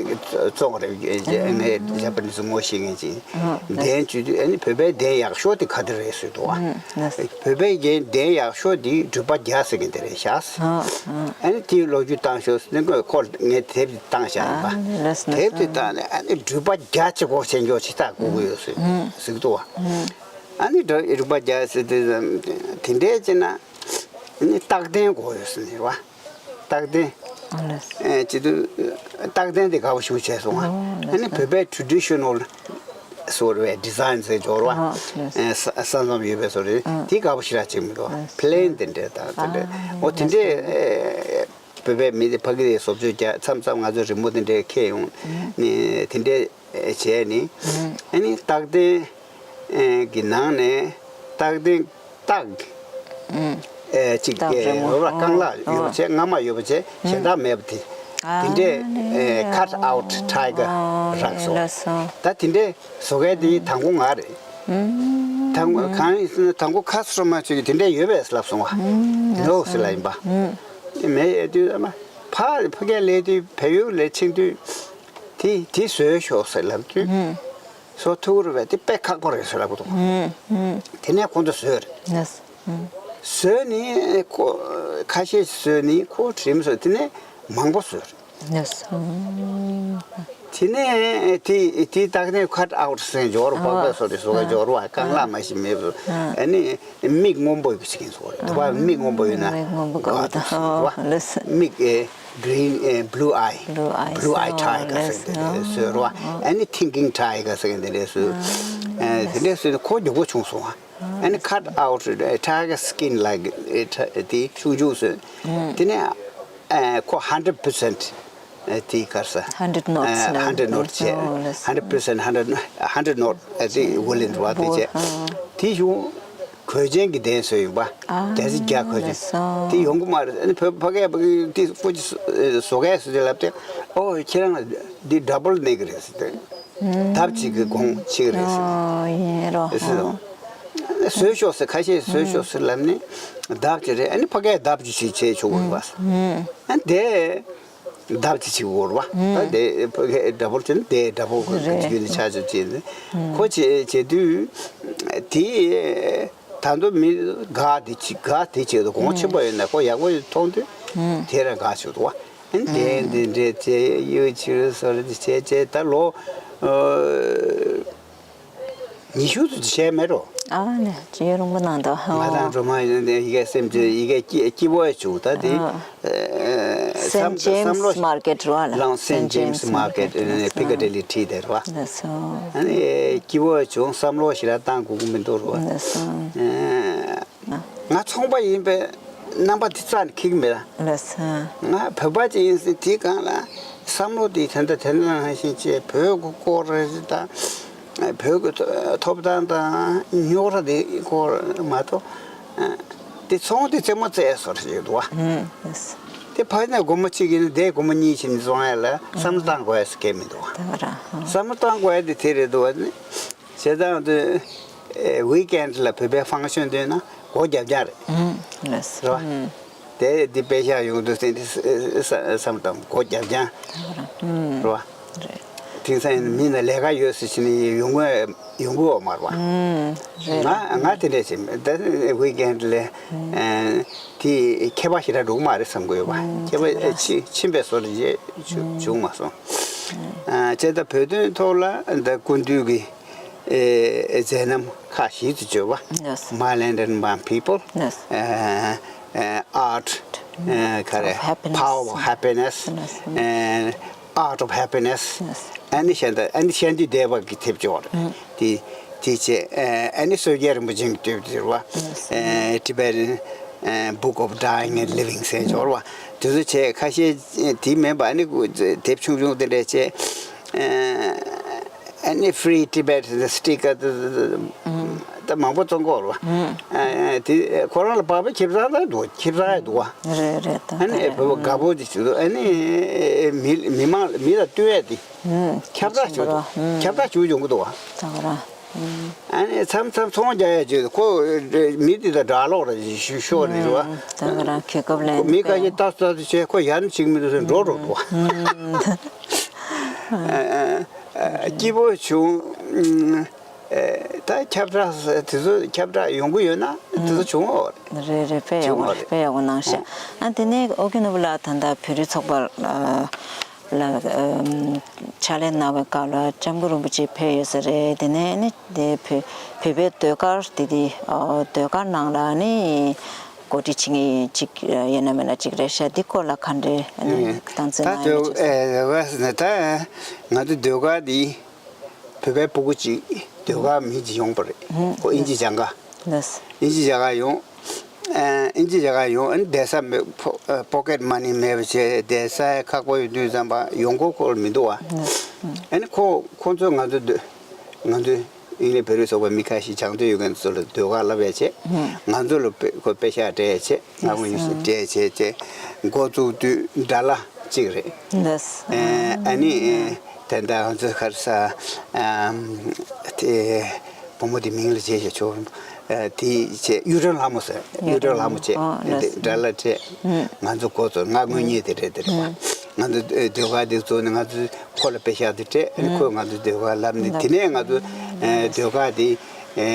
བཙོང་རེད། ངས་ཇ་པ་ནི་སུ་ངོ་ཤེས་མཁན་ཅིག། ཨུམ། ལགས། གདན་བྱེད་དུས། ཨ་ནི་བོད་པའི་གདན་ཡག་ཤོས་དེ་ག་དེ་རེད་ཟེར་འདུག་བ། ཨུམ། ལགས། བོད་པའི་གདན་ཡག་ཤོས་དེ་འབྲུག་པ་བརྒྱ་ཟེར་མཁན་དེ་རེད་ཤག། ཨུམ། ཨ་ནི་དེའི་ལོ་རྒྱུས་བཏང་ཤོག་ཟེར་ནས་ཁོ་ངས་དེབ་དེ་བཏང་བཞག་ཡིན་པ། ཨ། ལགས། དེབ་དེ་བཏང་ནས། ཨ་ནི་འབྲུག་པ་བརྒྱ་ཅིག་གོ་ཆེན་འཇོག་ཅིག་ད་དགོས་ཀྱི་ཡོད་ཟེར་ཟེར་གི་འདུག་བ། ཨ་ནི་འབྲུག་པ་བརྒྱ་ཟེར་དུས་དེ་འདྲས་བྱས་ན། ཨ་ནི་རྟགས་རྟེན་དགོས་ཡོད་ཟེར་ནས་བ། རྟགས་རྟེན། ཨ་ལས། ཨེ། བྱེད་དུས་རྟགས་རྟེན་དེ་དགའ་པོ་ཞེ་པོ་བྱས་སོང་ང་། ཨོ་ལགས་སོ། ཨ་ནི་བོད་པའི་traditional བཟོ་རེད། design ཟེར་འཇོག་ར། ཨོ་ལགས་སོ། ཨེ། ས་ས་མཚམས་ཡོད་པའི་བཟོ་རེད། ཨ། དེ་དགའ་པོ་ཞེ་དྲག་བྱེད་མི་འདུག་ལགས་སོ། plain དེ་འདྲས་དང་དེ་འདྲས། ཨ། ཨོ་དེ་འདྲས། ལགས་སོ། ཨེ། བོད་པའི་མི་དེ་ཕ་གི་དེ་བཟོ་བཅོས་རྒྱག་མཚམས་མཚམས་ང་ཚོ་རི་མོ་དེ་འདྲས་འཁྱེར་ཡོང་ནས་དེ་འདྲས་བྱས་ནས། ཨ་ནི་རྟགས་རྟེན་གྱི་ནང་ནས་རྟགས་རྟེན་རྟགས། ཨེ། གཅིག་རྟགས་རི་མོ། རོ་ལ་རྐང་ལག་ཡོད་པ་བྱས། རྔ་མ་ཡོད་པ་བྱས། གཞན་དག་མེད་པ་དེ། དེ་འདྲས། ཨེ། cut out tiger རག་སོང་། ལགས་སོ། ད་དེ་འདྲས་བཟོ་མཁན་དེ་དང་པོ་ང་རེད། དང་པོ་གང་ཡིན་ཟེར་ན། དང་པོ་ཁ་སོ་མ་ཚོས་ཀྱིས་དེ་འདྲས་ཡོད་པས་ལབ་སོང་བ། ནོ་ཟེར་ལབ་ཡིན་པ། མེད་དུས་ཨ་མ་ཕར་ཕ་གིར་སླེབས་དུས། བལ་ཡུལ་ལ་ཕྱིན་དུས། དེ་དེ་བཟོས་ཤོག་ཟེར་ལབ་དུས། བཟོ་ཐུབ་རེད་པས། དེ་དཔེ་ཁག་པོ་རེད་ཟེར་ལབ་གི་འདུག་དེ་ནས་ཁོང་ཚོ་བཟོས་རེད། ལགས་སོ། བཟོས་ནས་ཁོ་ཁ་ཤས་བཟོས་ནས་ཁོ་གྲིམས་སོང་། དེ་ནས་མང་པོ་བཟོས་རེད། ལགས་སོ། དེ་ནས་དེ་དེ་རྟགས་རྟེན་cut out ཟེར་འཇོག་ར། ཨོ། པགས་པའི་བཟོ་དེ་བཟོ་ག་འཇོག་ར་བ། རྐང་ལག་མ་ཞིག་མེད་པ། ཨ་ནི་མིག་སྔོན་པོ་ཡོད་པ་ཞིག་ཡིན་བཟོ་རེད། དེ་བ་མིག་སྔོན་པོ་ཡོད་ན། མིག་སྔོན་པོ་དགའ་པོ་དང་། ཨོ་ལགས་སོ། མིག་ཨེ། green ཨེ། blue eye། blue eye tiger ཟེར་དེ་འདྲས་བཟོས་ར་བ། ཨ་ནི་thinking tiger ཟེར་དེ་འདྲས་བཟོས། ཨ། དེ་འདྲས་བཟོས་ནས་ཁོ་མགྱོགས་པོ་བྱུང་སོང་ཨ། ཨ་ནི་cut out tiger skin ལ་དེ་ཆུང་ཆུང་བཟོས། དེ་ནས་ཨ། ཁོ་hundred percent དེ་ག་རེ་ཟེར། hundred knots ལ། hundred knots བྱས། ཨོ་ལགས་སོ། hundred percent hundred hundred knot དེ་བོ་ལིན་ར་བ་དེ་བྱས། དེ་བྱུང་། གོས་ཆེན་གྱི་གདན་བཟོས་ཡིན་པ། ཨ། གདན་སའི་རྒྱ་གོས་ཆེན། ལགས་སོ། དེ་ཡོང་གི་མ་རེད། ཨ་ནི་བོད་ཕ་གིར་ཕ་གིར་དེ་ཀོ་ཅི་བཟོ་མཁན་སུ་དེ་ལབ་དུས། ཨོ་ཁྱེད་རང་ལ་འདི་double གནས་ཀྱི་རེད་ཟེར་ཏེ། ལྡབ་གཅིག་གི་གོང་ཆེ་གི་རེད་ཟེར། ཨོ་ཡིན་རོ། ཟེར་སོང་། བཟོས་ཤོག་ཟེར། ཁ་ཤས་བཟོས་ཤོག་ཟེར་ལབ་ནས་ལྡབ་གཅིག་རེད། ཨ་ནི་ཕ་གིར་ལྡབ་གཅིག་ཞིག་བྱས་ཆོག་གི་རེད་པ། ཨ་དེ། ལྡབ་གཅིག་བྱེད་དགོས་རེད་པ། ད་དེ་ཕ་གིར་double བྱས་ན་དེ་double རེད། རྒྱུན་ནས་ཆ་ཆ་བྱས་ནས། ཁོ་བྱེད་བྱེད་དུས་དེ་ད་དུང་མི་ག་དེ་བྱེད་ག་དེ་བྱེད་དུ་གོང་ཆེན་པོ་ཡོད་ན་ཁོ་ཡག་པོ་མཐོང་དུས་དེ་རང་ག་བྱེད་དུ་བ། དེ་འདི་འདྲས་བྱས་གཡུ་བྱུ་རུ་སོགས་རེ་བྱས་བྱས་ད་ལོ་ཨ་ཉི་ཤུ་ཙམ་བྱས་མེད་རོ། ཨ་ནི་ཅི་ཡོད་རུང་པོ་ནང་དུ་ང་དང་སྒྲོལ་མ་ཡིན་ནས་ཡི་གེ་སེམས་ཅན་ཡི་གེ་སྐྱི་སྐྱི་བོ་བྱུང་ད་དེ། Saint James Market རོ་ཨ་ལ། Saint James Market Piccadilly Street དེ་རོ་ཨ། ཨ་ནི་སྐྱི་བོ་བྱུང་བསམ་བློ་ཞིག་ར་བཏང་དགོས་ཀྱི་མི་འདུག་རོ་ཨ། ང་ཚོང་པ་ཡིན་པས་རྣམ་པ་དེ་རྩ་ནས་འཁྱེར་གྱི་མེད། ལགས་སོ། ང་བོད་པ་ཅིག་ཡིན་ཟེར་དེའི་སྒང་ལ་བསམ་བློ་དེ་དེ་འདྲ་དེ་འདྲ་ནང་བཞིན་བྱས་བོད་ཀྱི་སྐོར་རེ་དང་། བོད་ཀྱི་ཐོབ་ཐང་དང་རྙོག་དྲ་དེའི་སྐོར་མ་གཏོགས། དེ་ཚོང་དེ་རྩེད་མོ་རྩེ་སོར་ཞིག་འདུག་བ། དེ་ཕ་ནས་སྒོར་མོ་གཅིག་ཡིན་ན་དེ་སྒོར་མོ་གཉིས་ཕྱིན་བཙོང་ཡ་ལ་བསམ་བློ་བཏང་དགོས་ཡ་ཟེར་གྱི་མི་འདུག་བ། བསམ་བློ་བཏང་དགོས་ཡ་དེ་དེ་རེད་འདུག་བ་ནི། བྱས་ཙང་དུ་ཝིག་ཨེན་ལ་བོད་པའི་ཕང་ཤོན་འདོན་ན་སྒོ་རྒྱབ་རྒྱག་རེད། ལགས་སོ། རེད་བ། དེ་འདི་པེ་ཤག་ཡོང་དུས་ཟིན་བསམ་དང་སྒོ་རྒྱབ་རྒྱག་རེད་བ། དེང་སང་མི་ན་ལས་ཀ་ཡོད་ཟེར་ཕྱིན་ཡོང་གི་ཡོང་གི་ཡོད་མ་རེད་བ། ང་ང་དེ་འདྲས་ཟིན་ད་ཝིག་ཨེན་ལ་དེ་ཁྱད་པར་ཞེ་དྲག་འགྲོ་གི་མ་རེད་བསམ་གི་ཡོད་བ། ཁྱད་པར་ཕྱིན་པའི་བཟོ་འདྲ་བྱུང་མ་སོང་། བྱས་ད་བོད་དོན་ཐོག་ལ་འདི་སྐུ་མདུན་གྱི་མཛད་རྣམ་ཁག་བཞི་ཙམ་བརྗོད་པ། Yes. My land and my people. Yes. Art. ག་རེ། Power of happiness. Art of happiness. ཨ་ནི་ཤ་འདི་ཨ་ནི་ཤ་འདི་བསྡད་པ་གི་ཐེབས་སྦྱོར་དེ་དེ་བྱས། ཨ་ནི་སྲོལ་རྒྱལ་རིན་པོ་ཆེ་གི་དེབ་དེ་བ། Tibetan Book of Dying and Living ཟེར་སྦྱོར་བ་དེ་ཚོ་བྱས། ཁ་ཤས་དེ་མིན་པ་ཨ་ནི་དེབ་ཆུང་ཆུང་དེ་འདྲས་བྱས། ཨ་ནི་Free Tibet sticker ད་མང་པོ་བཙོང་གི་ཡོད་རེད་བ། དེ་ཁོ་རང་ལ་བབས་པའི་ཁེ་བཟང་ད་འདུག་ཁེ་བཟང་ཡང་འདུག་བ། རེད་རེད་ད། ཨ་ནི་བོད་པ་དགའ་པོ་དེ་བྱེད་འདུག་ཨ་ནི་མི་མི་མང་མི་ལ་སྟོན་ཡ་དེ་ཁྱབ་བསྒྲགས་བྱུང་འདུག་ཁྱབ་བསྒྲགས་བྱུང་ཡོང་གི་འདུག་བ། ད་ག་རང་། ཨ་ནི་མཚམས་མཚམས་ཚོང་རྒྱག་ཡ་བྱེད་དུས་ཁོ་མི་དེ་དང་སྦྲགས་ལོག་ར་ཞུ་ཤོར་ནས་རེད་བ། ད་ག་རང་གི་སྐབས་ལ་མི་ཁ་ཤས་ལྟ་ལྟ་དུ་བྱས་ཁོ་ཡར་ནས་བྱེད་ཀྱི་མི་འདུག་ཟེར་འགྲོ་འགྲོ་འདུག་བ། སྐྱིད་པོ་བྱུང་། ད་ཁྱབ་བསྒྲགས་དེ་ཚོ་ཁྱབ་བསྒྲགས་ཡོང་གི་ཡོད་ན་དེ་ཚོ་བྱུང་ཡོད་རེད། རེད་རེད། དཔེ་ཡག་པོ་རེད། དཔེ་ཡག་པོ་གནང་ཤག་ཨ་དེ་ནས་ཨོ་རྒྱན་ནོར་བུ་ལགས་ད་ལྟ་བོད་རིགས་ཚོགས་པ་ལ་ཕྱག་ལས་གནང་བའི་སྐབས་ལ་སྐྱབས་མགོན་རིན་པོ་ཆེ་ཕེབས་ཡོད་ས་རེད། དེ་ནས་ནི་དེ་བོད་བོད་པའི་ཟློས་གར་དེ་དེ་ཟློས་གར་ནང་ལ་ནི་གོ་སྒྲིག་བྱེད་མཁན་ཅིག་ཡོད་ན་མེད་ན་ཅིག་རེད་ཤག་འདི་སྐོར་ལ་ག་འདྲས་ནི་སྟངས་འཛིན་གནང་ཡོད་ན་ཅིག་ད་ང་ཚོ་ཟློས་གར་དེ་བོད་པའི་སྤུ་གུ་གཅིག་ཟློས་གར་མི་གཅིག་ཡོང་པ་རེད། ཁོ་དབྱིན་ཇི་སྦྱང་ག་ལགས། དབྱིན་ཇི་སྦྱང་ག་ཡོང་། ཨ་དབྱིན་ཇི་སྦྱང་ག་ཡོང་། ཨ་ནི་བསྡད་ས་མེད། ཕོ་ཨ་པོ་ཀེ་ཊི་མ་ནི་མེད་པ་བྱས་བསྡད་ས་ཁག་པོ་ཡོད་དུས་ཙམ་པ་ཡོང་སྒོ་ཁོ་ལ་མི་འདུག་བ། ལགས། ཨ་ནི་ཁོ་ཁོ་ཚོས་ང་ཚོ་ང་ཚོའི་ཨིན་ལན་བོད་རིགས་ཚོགས་པའི་མི་ཁ་ཤས་སྦྱང་འདོད་ཡོད་མཁན་ཚོ་ལ་ཟློས་གར་བསླབ་ཡ་བྱས། ང་ཚོ་ལ་དཔེ་ཁོ་དཔེ་ཤག་སྤྲད་བྱས། ང་དངོས་གནས་སྤྲད་བྱས་བྱས་འགོ་བཙུགས་དུས་ཌ་ལར་གཅིག་རེད། ལགས། ཨ་ནི་ཨ་ནི་ད་ལྟ་ང་ཚོ་ག་རེ་ཟ། ཨམ། དེ་བུ་མོ་དེ་མིང་ལ་བརྗེད་བྱས་ཆོག་ཨ་དེ་བྱས་གཡུ་སྒྲོན་ལྷ་མོ་ཟེར། གཡུ་སྒྲོན་ལྷ་མོ་བྱས། ཨ་ལགས། དེ་ཌ་ལར་སྤྲད། ང་ཚོ་འགོ་བཙུགས། ང་དངོས་གཉེར་དེ་རེད། དེ་རེད་བ། ང་ཚོ་ཟློས་གར་དེ་བཙུགས་ནས་ང་ཚོ་ཁོ་ལ་དཔེ་ཤག་དེ་སྤྲད། ཨ་ནི་ཁོས་ང་ཚོ་ཟློས་གར་བསླབས་ནས། དེ་ནས་ང་ཚོ་ཨ་ཟློས་གར་དེ་ཨ་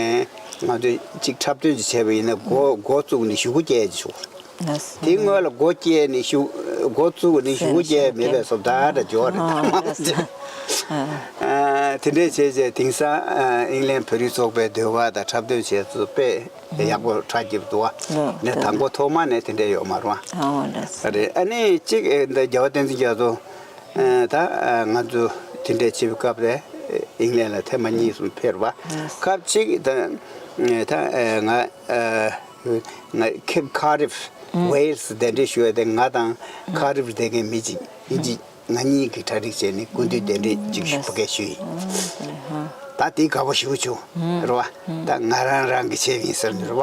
ང་ཚོ་གཅིག་འཁྲབ་སྟོན་ཅིག་བྱས་པ་ཡིན་ན་འགོ་འགོ་བཙུགས་ནས་གཞུག་གུ་སྐྱེལ་ཡ་ཅིག་བྱུང་། ལགས། དེའི་སྔོན་ལ་སྒོ་བསྐྱལ་ནས་གཞུག་སྒོ་བཙུགས་ནས་གཞུག་གུ་སྐྱེལ་མེད་པའི་བཟོ་ལྟ་འདྲ་འཇོག་རེད། ཨ་ལགས། ཨ་དེ་འདྲས་བྱས་བྱས་དེང་སང་ཨ་ཨིང་ལན་བོད་རིགས་ཚོགས་པའི་ཟློས་གར་དང་འཁྲབ་སྟོན་བྱས་ཚུལ་དཔེ་ཡག་པོ་གྲ་རྒྱས་འདུག་བ། ལགས། ནས་དང་པོ་ཐོག་མ་ནས་དེ་འདྲས་ཡོད་མ་རེད་བ། ཨ་ལགས། རེད། ཨ་ནི་གཅིག་ཨེ་འདི་རྒྱལ་བ་བསྟན་འཛིན་རྒྱ་མཚོ་ཨ་ད་ཨ་ང་ཚོ་དེ་འདྲས་བྱེད་པའི་སྐབས་རེད། ཨིང་ལན་ལ་ཐེངས་མ་གཉིས་གསུམ་ཕེབས་པ། ལགས། སྐབས་གཅིག་ད་ཨེ་ད་ཨེ་ང་ཨ་ང་ཁེབ་ཁ་རིབ་ཝེལ་སི་གདན་འདྲེན་ཞུ་བ་དེ་ང་དང་ཁ་རིབ་བསྡད་མཁན་མི་གཅིག་ཡིན་གཅིག་ང་གཉིས་ཀྱིས་གྲ་སྒྲིག་བྱས་ནས་སྐུ་མདུན་གདན་འདྲེན་གཅིག་ཞུ་བ་གས་ཞུས་ཡིན། ད་དེ་དགའ་པོ་ཞེ་པོ་བྱུང་རེད་བ། ད་ང་རང་རང་གི་ཆེད་ཡིན་ཟེར་ནས་རེད་བ།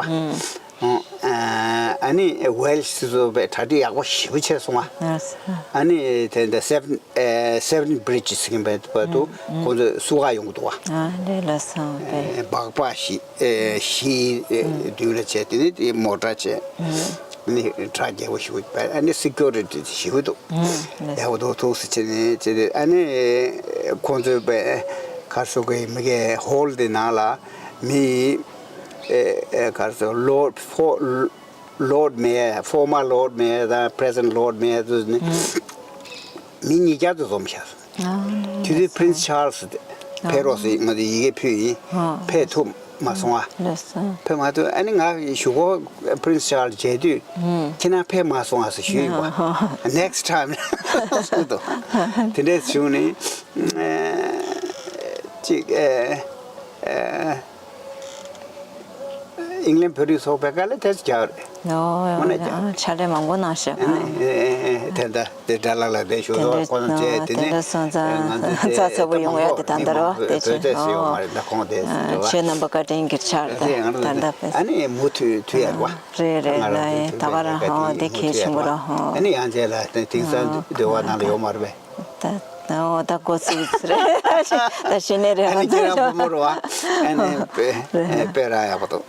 ཨ་ནི་ཝེལ་སི་ཚོ་བས་གྲ་སྒྲིག་ཡག་པོ་ཞེ་པོ་བྱས་སོང་བ། ཨ་ནི་དེ་འདྲ་སེབ་ཨེ་Seven Bridges ཟེར་མཁན་པའི་བར་དུ་ཁོང་ཚོ་བསུ་ག་ཡོང་གི་འདུག་བ། ཨ་ལས་ལ་སང་བས། སྦག་སྦག་བཞི་ཨེ་བཞི་ཨེ་མདུན་ལ་བྱས། དེ་ནས་དེ་མོ་ཊ་བྱས། ཨ་ནི་གྲ་རྒྱས་པོ་ཞེ་པོ་བས། ཨ་ནི་སི་ཀུ་རི་ཊི་ཞེ་པོ་འདུག་ཡག་པོ་འདུག་ཐུགས་སུ་ཆེ་ནས་བྱས་ཏེ། ཨ་ནི་ཁོང་ཚོའི་བས་གར་སོ་གི་མི་གའི་ཧོལ་དེ་ནང་ལ་མི་ཨེ་ཨེ་གར་སོ་ལོར་ཕོ། Lord Mayor, former Lord Mayor དང་present Lord Mayor དུ་ནི། མི་ཉིས་བརྒྱ་ཙམ་འཛོམས་ཤག་དེ་དུས་Prince Charles ཕེབས་རོགས་ཟེར་ང་ཚོས་ཡི་གེ་ཕུལ་ཡིན། ཕེབས་ཐུབ་མ་སོང་ཨ། ཕེབས་མ་ཐུབ། ཨ་ནི་ང་གཞུག་གུ་Prince Charles མཇལ་དུས་ཁྱེད་རང་ཕེབས་མ་སོང་ཨ་ཟེར་ཞུས་ཡོད་པ། Next time གསུངས་འདུག་དེ་འདྲས་བྱུང་ནས་ཅིག་ཨིང་ལན་བོད་རིགས་ཚོགས་པའི་དཀའ་ལས་ཐེབས་རྒྱག་རེད། ཨོ་དངོས་གནས་རྒྱག་ཕྱག་ལས་མང་པོ་གནང་ཤག་ཨ་ནི་ཨེ་ཨེ་ཨེ་དེ་འདྲ་དེ་འདྲ་ལ་ལ་དེ་ཞུ་དེ་ཐོག་འདྲ་ཁོ་ཚོ་བྱས་དེ་དེ་ནས་འདྲ་སོང་ཙང་ང་ཚོ་ཚ་ཚ་པོ་ཡོང་ཡ་དེ་ད་ལྟ་རོ་དེ་བོད་ཆེ་ཚོད་ཟེར་ཡོད་མ་ཨོ་རེད། ད་ཁོང་དེ་ཟེར་ཨ་བ་ཁྱེད་རྣམ་པ་བཀའ་དྲིན་གྱིས་ཆགས་རེད། ད་ལྟ་ཕེབས་ཨ་ནི་མུ་མཐུད་མཐུད་ཡ་རེད་བ། རེད་རེད་ང་རང་ལ་ཚོའི་ད་ག་རང་ཧོ་དེ་གལ་ཆེན་པོ་ར་ཧོ། ཨ་ནི་ཡང་རྗེས་ལ་དེང་སང་འདོད་པ་ནང་ལ་ཡོད་མ་རེད་པས། ད་ད་འོ་ད་འགོ་ཚུགས་ཚུགས་རེད། ད་གཞི་ནས་རེད་ང་ཚོ་ཁྱེད་རང་བུ་མོ་རེད་བ། ཨ་ནི་དཔེ་དཔེ་རང་ཡག་པོ་འདུག་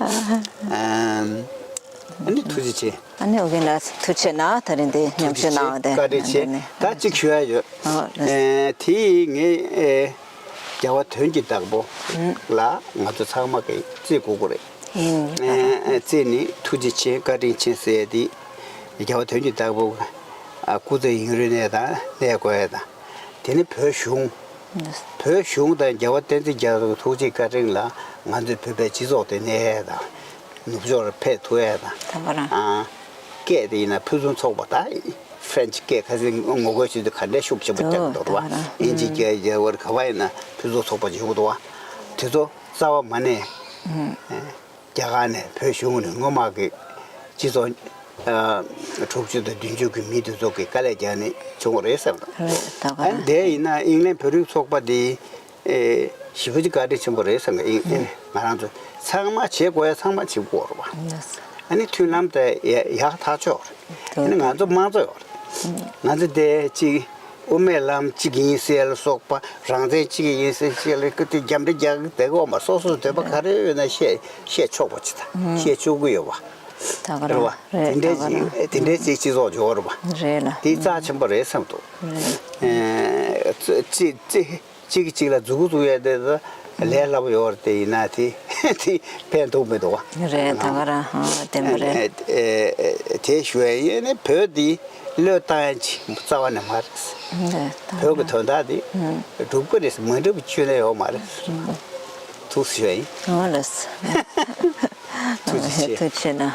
ཨ་ནི་ཐུགས་རྗེ་ཆེ། ཨ་ནི་ཨོ་རྒྱན་ལགས་ཐུགས་རྗེ་ཆེ་གནང་། ད་རིང་འདི་མཉམ་ཞུགས་གནང་བ་དེ་བཀའ་དྲིན་ཆེ། ད་གཅིག་ཞུ་ཡ་ཡོད། ཨོ་ལགས། དེ་ངས་རྒྱལ་བ་དོན་གྱི་བདག་པོ་ལ་ང་ཚོ་ཚང་མ་གིས་བརྩི་དགོས་ཀྱི་རེད། ཡིན། བརྩི་ནི་ཐུགས་རྗེ་ཆེ་བཀའ་དྲིན་ཆེ་ཟེར་ཡ་དེ་རྒྱལ་བ་དོན་གྱི་བདག་པོ་སྐུ་ཚེ་ཡུན་རིང་གནས་དང་གནས་དགོས་ཡ་དང་། དེ་ནི་བོད་གཞུང་། བོད་གཞུང་དང་རྒྱལ་བ་བསྟན་འཛིན་རྒྱ་མཚོ་ཐུགས་རྗེ་བཀའ་དྲིན་ལ་ང་ཚོའི་བོད་པའི་སྤྱི་ཚོགས་དེ་གནས་ཡས་དང་ནུབ་ཕྱོགས་ལ་ཕེབས་ཐུབ་ཡས་དང་། ད་ག་རང་། ཨང་། སྐད་དེ་ཡིན་ན་ཕུན་སུམ་ཚོགས་པ་ད་French་སྐད་ཁ་སང་ངོ་རྒོལ་བྱེད་དུས་ག་འདྲའི་ཤུགས་ཆེན་པོ་རྒྱབ་འདུག་བ། ཨིན་ཇི་སྐད་རྒྱ་བར་ག་བ་ཡིན་ན་ཕུན་སུམ་ཚོགས་པ་ཅིག་ཡོང་གི་འདུག་བ། དེ་ཚོ་རྩ་བ་མ་ནས། རྒྱ་གར་ནས་བོད་གཞུང་ནས་སྔོན་མ་གི་སྤྱི་ཚོགས་དྲུག་ཅུ་དང་བདུན་ཅུ་གི་མི་དེ་ཚོ་གི་དཀའ་ལས་རྒྱག་ནས་བྱུང་བ་རེད་བསམ་འདུག་རེད་ད་ག་ཨ་ནི་དེ་ཡིན་ན་ཨིང་ལན་བོད་རིགས་ཚོགས་པ་དེ་ཞེ་པོ་ཅིག་བཀའ་དྲིན་ཆེན་པོ་རེད་བསམ་གི་ཨིན་ཨིན་ང་རང་ཚོ་ཚང་མ་བྱེད་དགོས་ཡ་ཚང་མ་བྱེད་དགོས་རེད་བ། ཨ་ནི་མཐུན་ལམ་དེ་ཡག་ཐག་ཆོད་རེད། ཨ་ནི་ང་ཚོ་དམངས་གཙོ་ཡོད་རེད། ང་ཚོ་དེ་ཅིག་དབུ་མའི་ལམ་གཅིག་ཡིན་ཟེར་ལ་སོགས་པ་རང་བཙན་གཅིག་ཡིན་ཟེར་ཅིག་ལ་ཀི་དེ་རྒྱབ་འདྲེ་རྒྱག་གི་དེ་གོ་མ་སོ་སོའི་འདོད་པ་ག་རེ་ཡོད་ན་བཤད་བཤད་ཆོག་པ་ཅིག་དང་བཤད་ཆོག་གི་ཡོད་པ་ད་ག་རེད་བ། རང་རེད་དེ་འདྲས་ད་ག་ཅིག་རང་དེ་འདྲས་ཅིག་སྤྱི་ཚོགས་འབྱོར་བ་རེད་ལ་དེ་རྩ་ཆེན་པོ་རེད་བསམ་འདུག་རེད། ཅི་ཅི་གཅིག་གཅིག་ལ་མཛུ་གུ་བཙུགས་ཡས་དེ་ལས་སླ་པོ་ཡོད་རེད་དེ་ཡིན་ན་དེ་དེ་ཕན་ཐོགས་མི་འདུག་བ། རེད་ད་ག་རང་ཧང་བདེན་པ་རེད། དེ་ཞུ་ཡས་ཡིན་ནི་བོད་འདི་བློས་བཏང་ཡ་ཅིག་རྩ་བ་ནས་མ་རེད། བོད་ཀྱི་དོན་དག་འདི་སྒྲུབ་ཀྱི་རེད། མ་སྒྲུབ་རྒྱུ་ནས་ཡོད་མ་རེད། ཐུགས་སུ་ཡིན། ཨོ་ལགས། ཐུགས་རྗེ་ཆེ། ཐུགས་རྗེ་ཆེ་ན།